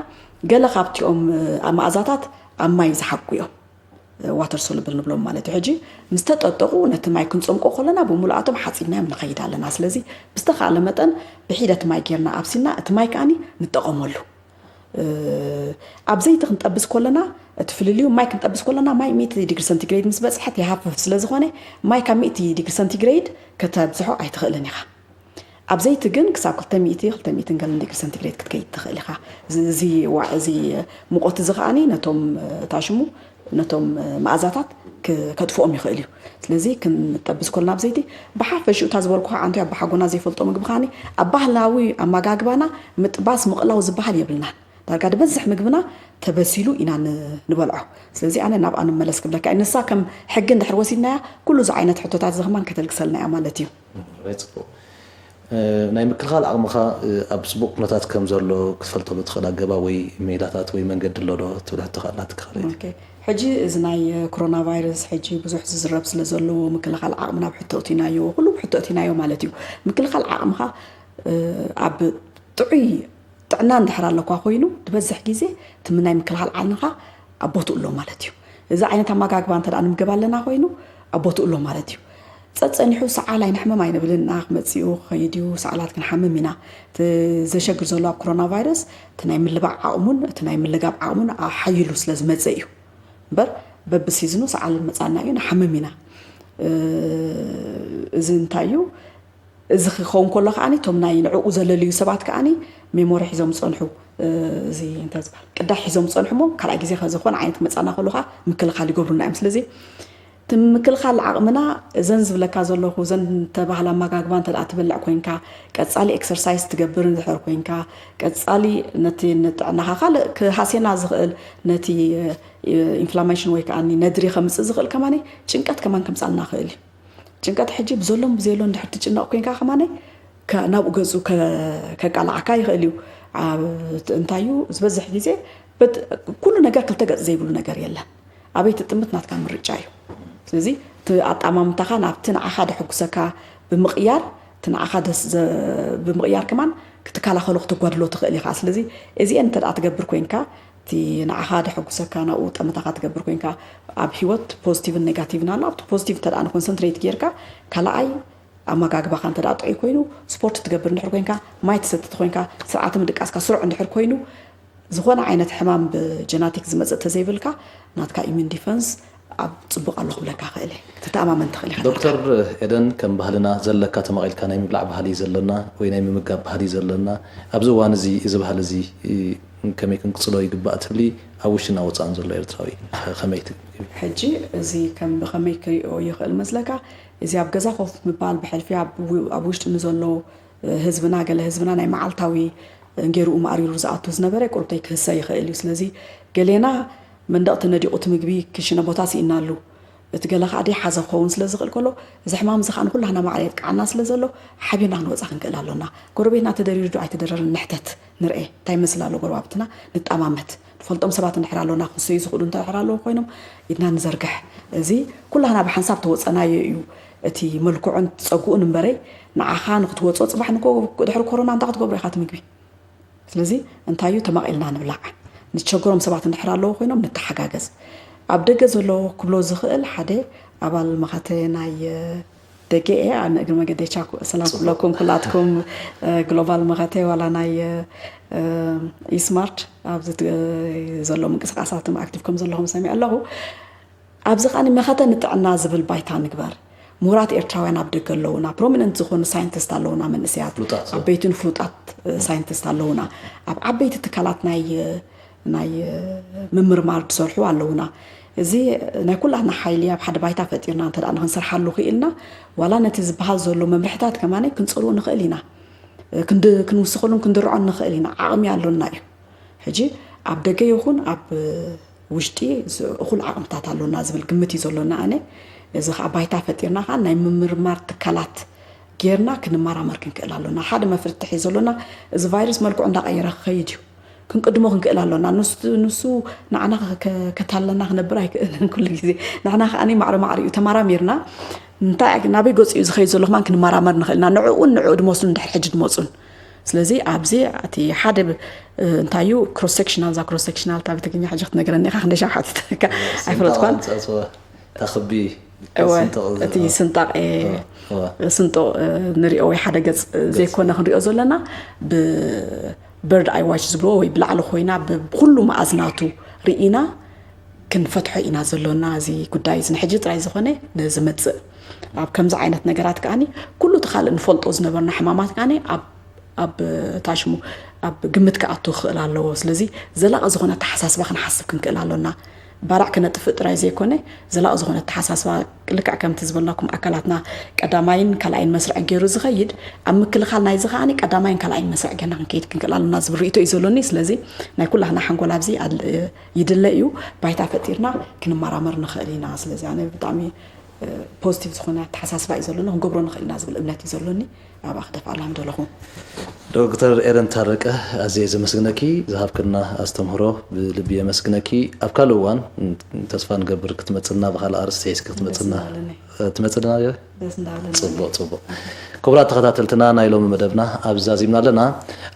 ገለ ካብቲኦም መኣዛታት ኣብ ማይ ዝሓቁ እዮም። ዋተር ሶሉብል ንብሎም ማለት እዩ። ሕጂ ምስ ተጠጠቑ ነቲ ማይ ክንጸምቆ ከለና ብምሉኣቶም ሓጺብናዮም ንኸይድ ኣለና። ስለዚ ብዝተኻእለ መጠን ብሒደት ማይ ጌርና ኣብሲልና እቲ ማይ ከኣኒ ንጠቐመሉ። ኣብ ዘይቲ ክንጠብስ ከለና እቲ ፍልልዩ ማይ ክንጠብስ ከለና ማይ ሚእቲ ዲግሪ ሰንቲግሬድ ምስ በጽሐት ይሃፍፍ ስለ ዝኾነ ማይ ካብ ሚእቲ ዲግሪ ሰንቲግሬድ ከተብዝሖ ኣይትኽእልን ኢኻ። ኣብ ዘይቲ ግን ክሳብ ክልተ ሚእቲ፣ ክልተ ሚእትን ገለን ዲግሪ ሰንቲግሬድ ክትከይድ ትኽእል ኢኻ። እዚ ሙቐት እዚ ከኣኒ ነቶም ታሽሙ ነቶም መኣዛታት ከጥፍኦም ይኽእል እዩ። ስለዚ ክንጠብስ ከለና ኣብ ዘይቲ ብሓፈሽኡ እታ ዝበልኩኻ ዓንቶ ኣባሓጎና ዘይፈልጦ ምግቢ ከኣኒ ኣብ ባህላዊ ኣመጋግባና ምጥባስ ምቕላው ዝበሃል የብልናን። ዳርጋ ዝበዝሕ ምግብና ተበሲሉ ኢና ንበልዖ። ስለዚ ኣነ ናብኣ ንመለስ ክብለካ እየ። ንሳ ከም ሕጊ እንድሕር ወሲድናያ ኩሉ እዚ ዓይነት ሕቶታት እዚ ከማን ከተልግሰልና እያ ማለት እዩ። ራይ ፅቡቅ ናይ ምክልኻል ዓቕምኻ ኣብ ፅቡቅ ኩነታት ከም ዘሎ ክትፈልጠሉ ትኽእል ኣገባብ ወይ ሜላታት ወይ መንገዲ ኣሎ ዶ ትብል ሕቶ ካላትካ ካልኣይቲ። ሕጂ እዚ ናይ ኮሮና ቫይረስ ሕጂ ብዙሕ ዝዝረብ ስለ ዘለዎ ምክልኻል ዓቕምና ብሕቶ እቲናዮ ኩሉ ብሕቶ እቲናዮ ማለት እዩ። ምክልኻል ዓቕምኻ ኣብ ጥዑይ ጥዕና እንድሕር ኣለኳ ኮይኑ ዝበዝሕ ግዜ እቲ ናይ ምክልኻል ዓቕምኻ ኣብ ቦትኡ ኣሎ ማለት እዩ። እዚ ዓይነት ኣመጋግባ እንተ ንምገብ ኣለና ኮይኑ ኣብ ቦትኡ ኣሎ ማለት እዩ። ጸጸኒሑ ሰዓል ኣይንሕመም ኣይንብልን። ክመጽኡ ክኸይድ እዩ፣ ሰዓላት ክንሓምም ኢና። እቲ ዘሸግር ዘሎ ኣብ ኮሮና ቫይረስ እቲ ናይ ምልባዕ ዓቕሙን እቲ ናይ ምልጋብ ዓቕሙን ሓይሉ ስለ ዝመጸ እዩ። እምበር በብሲዝኑ ሰዓል መጻና እዩ፣ ንሓምም ኢና። እዚ እንታይ እዩ? እዚ ክኸውን ከሎ ከዓኒ እቶም ናይ ንዕኡ ዘለልዩ ሰባት ከዓኒ ሜሞሪ ሒዞም ዝፀንሑ እዚ እንታይ ዝበሃል ቅዳሕ ሒዞም ዝፀንሑ እሞ ካልኣይ ግዜ ከ ዝኾነ ዓይነት ክመፃና ከሎ ከዓ ምክልኻል ይገብሩና እዮም። ስለዚ እቲ ምክልኻል ዓቕምና እዘን ዝብለካ ዘለኹ እዘን ተባህላ ኣመጋግባ እንተ ደኣ ትበልዕ ኮይንካ ቀፃሊ ኤክሰርሳይዝ ትገብር እንድሕር ኮይንካ ቀፃሊ ነቲ ንጥዕናኻ ካልእ ክሃስየና ዝኽእል ነቲ ኢንፍላሜሽን ወይ ከዓ ነድሪ ከምፅእ ዝኽእል ከማኒ ጭንቀት ከማን ከምፃልና ይኽእል እዩ። ጭንቀት ሕጂ ብዘሎን ብዘየሎን እንድሕር ትጭነቕ ኮይንካ ከማነይ ናብኡ ገጹ ከቃልዓካ ይኽእል እዩ። እንታይ እዩ ዝበዝሕ ግዜ ኩሉ ነገር ክልተ ገጽ ዘይብሉ ነገር የለን። ኣበይ ትጥምት ናትካ ምርጫ እዩ። ስለዚ እቲ ኣጣማምታኻ ናብቲ ንዓኻ ደሐጉሰካ ብምቕያር እቲ ንዓኻ ብምቕያር ከማን ክትከላኸሎ ክተጓድሎ ትኽእል ኢኻ። ስለዚ እዚአን እንተ ትገብር ኮይንካ እቲ ንዓኻ ደሐጉሰካ ናብኡ ጠመታኻ ትገብር ኮይንካ ኣብ ህይወት ፖዚቲቭን ኔጋቲቭን ኣሎ። ኣብቲ ፖዚቲቭ እንተ ኮንሰንትሬት ጌርካ ካልኣይ ኣመጋግባኻ እንተ ጥዑይ ኮይኑ ስፖርት ትገብር እንድሕር ኮይንካ ማይ ትሰቲ ኮይንካ ስርዓተ ምድቃስካ ስሩዕ እንድሕር ኮይኑ ዝኾነ ዓይነት ሕማም ብጀናቲክ ዝመፅእ ተዘይብልካ ናትካ ኢሚን ዲፈንስ ኣብ ፅቡቕ ኣሎ ክብለካ ክእል እየ። ክትተኣማመን ትኽእል ኢኻ። ዶክተር ኤደን ከም ባህልና ዘለካ ተማቒልካ ናይ ምብላዕ ባህሊ እዩ ዘለና ወይ ናይ ምምጋብ ባህሊ እዩ ዘለና ኣብዚ እዋን እዚ እዚ ባህሊ እዚ ከመይ ክንቅፅሎ ይግባእ ትብሊ ኣብ ውሽጥን ኣብ ወፃእን ዘሎ ኤርትራዊ ከመይ ትግቢ? ሕጂ እዚ ከም ብኸመይ ክሪኦ ይኽእል መስለካ? እዚ ኣብ ገዛ ኮፍ ምባል ብሕልፊ ኣብ ውሽጢ ንዘሎ ህዝብና ገለ ህዝብና ናይ መዓልታዊ ገይርኡ ማዕሪሩ ዝኣቱ ዝነበረ ቁሩብተይ ክህሰ ይኽእል እዩ። ስለዚ ገሌና መንደቕ ተነዲቑ እቲ ምግቢ ክሽነ ቦታ ስኢናሉ እቲ ገለ ከዓ ደይሓዘ ክኸውን ስለ ዝኽእል ከሎ እዚ ሕማም እዚ ከዓ ንኩላህና ማዕረ የጥቅዓና ስለ ዘሎ ሓቢርና ክንወፃ ክንክእል ኣሎና። ጎረቤትና ተደሪሩ ዶ ኣይተደረረን ንሕተት ንርኤ እንታይ ይመስል ኣሎ ጎረባብትና ንጣማመት ንፈልጦም ሰባት እንድሕር ኣሎና ክሰዩ ዝኽእሉ እንድሕር ኣለዉ ኮይኖም ኢድና ንዘርግሕ። እዚ ኩላህና ብሓንሳብ ተወፀናዮ እዩ እቲ መልክዑን ፀጉኡን እምበረይ ንዓኻ ንክትወፆ ፅባሕ ንኮ ድሕሪ ኮሮና እንታይ ክትገብሮ ኢኻ እቲ ምግቢ ስለዚ እንታይ እዩ ተማቒልና ንብላዕ። ንቸገሮም ሰባት እንድሕር ኣለዉ ኮይኖም ንተሓጋገዝ። ኣብ ደገ ዘሎ ክብሎ ዝኽእል ሓደ ኣባል መኸተ ናይ ደገ እየ ኣነ እግሪ መገደይ ቻኩ ሰላም ክብለኩም ኩላትኩም ግሎባል መኸተ ዋላ ናይ ኢስማርት ኣብዚ ዘሎ ምንቅስቃሳትም ኣክቲቭ ከም ዘለኹም ሰሚዐ ኣለኹ። ኣብዚ ኸዓ መኸተ ንጥዕና ዝብል ባይታ ንግበር። ምሁራት ኤርትራውያን ኣብ ደገ ኣለዉና፣ ፕሮሚነንት ዝኾኑ ሳይንቲስት ኣለዉና፣ መንእሰያት ፍሉጣት። ዓበይትን ፍሉጣት ሳይንቲስት ኣለዉና። ኣብ ዓበይቲ ትካላት ናይ ናይ ምምርማር ዝሰርሑ ኣለዉና። እዚ ናይ ኩላትና ሓይሊ ኣብ ሓደ ባይታ ፈጢርና እንተ ንክንሰርሓሉ ክኢልና፣ ዋላ ነቲ ዝበሃል ዘሎ መምርሕታት ከማነ ክንፀልዎ ንኽእል ኢና። ክንውስኸሉን ክንድርዖን ንኽእል ኢና። ዓቕሚ ኣሎና እዩ። ሕጂ ኣብ ደገ ይኹን ኣብ ውሽጢ እኹል ዓቕምታት ኣሎና ዝብል ግምት እዩ ዘሎና። ኣነ እዚ ከዓ ባይታ ፈጢርና ከዓ ናይ ምምርማር ትካላት ጌርና ክንመራመር ክንክእል ኣሎና። ሓደ መፍትሒ ዘሎና፣ እዚ ቫይረስ መልክዑ እንዳቐየረ ክኸይድ እዩ። ክንቅድሞ ክንክእል ኣሎና። ንሱ ንሱ ንዓና ከ- ከታለና ክነብር ኣይክእልን። ኩሉ ግዜ ንዓና ከዓ ማዕረ ማዕሪኡ ተመራሚርና እንታይ ናበይ ገፂኡ ዝኸይድ ዘሎ ከማን ክንመራመር ንኽእል ኢና። ንዕኡን ንዕኡ ድመስሉን ድሕሪ ሕጂ ድመፁን። ስለዚ ኣብዚ እቲ ሓደ ብ- እንታይ እዩ ክሮስ ሴክሽናል፣ እዛ ክሮስ ሴክሽናል እታ ብትግርኛ ሕጂ ክትነግረኒ ኢኻ፣ ክንደይ ሻብ ሓቲተካ ኣይፈለጥኳን። ተኽቢ እወ፣ ስንጥቕ እቲ ስንጣቕ እወ። ስንጦ ንሪኦ ወይ ሓደ ገፅ ዘይኮነ ክንሪኦ ዘለና፣ ብበርድ ኣይ ዋች ዝብልዎ ወይ ብላዕሊ ኮይና ብኩሉ መኣዝናቱ ርኢና ክንፈትሖ ኢና ዘሎና እዚ ጉዳይ እዚ። ንሕጂ ጥራይ ዝኾነ ንዝመፅእ ኣብ ከምዚ ዓይነት ነገራት ከዓኒ ኩሉ እቲ ካልእ ንፈልጦ ዝነበርና ሕማማት ከዓኒ ኣብ ኣብ ታሽሙ ኣብ ግምት ክኣቱ ክኽእል ኣለዎ። ስለዚ ዘላቒ ዝኾነ ኣተሓሳስባ ክንሓስብ ክንክእል ኣሎና። ባርዕ ክነጥፍእ ጥራይ ዘይኮነ ዘላቒ ዝኾነ ኣተሓሳስባ፣ ልክዕ ከምቲ ዝበልናኩም ኣካላትና ቀዳማይን ካልኣይን መስርዕ ገይሩ ዝኸይድ፣ ኣብ ምክልኻል ናይዚ ከዓኒ ቀዳማይን ካልኣይን መስርዕ ጌርና ክንከይድ ክንክእል ኣሎና ዝብል ርእይቶ እዩ ዘሎኒ። ስለዚ ናይ ኩላህና ሓንጎል ኣብዚ ኣል- ይድለ እዩ። ባይታ ፈጢርና ክንመራመር ንኽእል ኢና። ስለዚ ኣነ ብጣዕሚ ፖዚቲቭ ዝኾነ ኣተሓሳስባ እዩ ዘሎኒ፣ ክንገብሮ ንኽእል ኢና ዝብል እምነት እዩ ዘሎኒ። ኣብኣ ክደፍኣላ ምደለኹ። ዶክተር ኤረን ታረቀ፣ ኣዝየ ዘመስግነኪ። ዝሃብክና ኣስተምህሮ ብልቢ የመስግነኪ። ኣብ ካልእ እዋን ተስፋ ንገብር ክትመፅና፣ ብካልእ ኣርእስቲ ሒዝኪ ክትመፅና። ደስ እንዳበለኒ። ትመፅና ዶ? ደስ እንዳበለኒ። ፅቡቅ ፅቡቅ። ክቡራት ተኸታተልትና፣ ናይ ሎሚ መደብና ኣብዚ ዛዚምና ኣለና።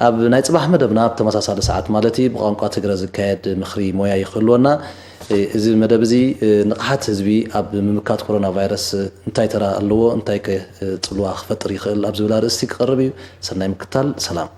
ኣብ ናይ ፅባሕ መደብና ኣብ ተመሳሳሊ ሰዓት ማለት እዩ ብቋንቋ ትግረ ዝካየድ ምኽሪ ሞያ ይኽህልወና። እዚ መደብ እዚ ንቕሓት ህዝቢ ኣብ ምምካት ኮሮና ቫይረስ እንታይ ተራ ኣለዎ፣ እንታይ ከ ፅልዋ ክፈጥር ይኽእል ኣብ ዝብል ኣርእስቲ ክቐርብ እዩ። ሰናይ ምክታል። ሰላም።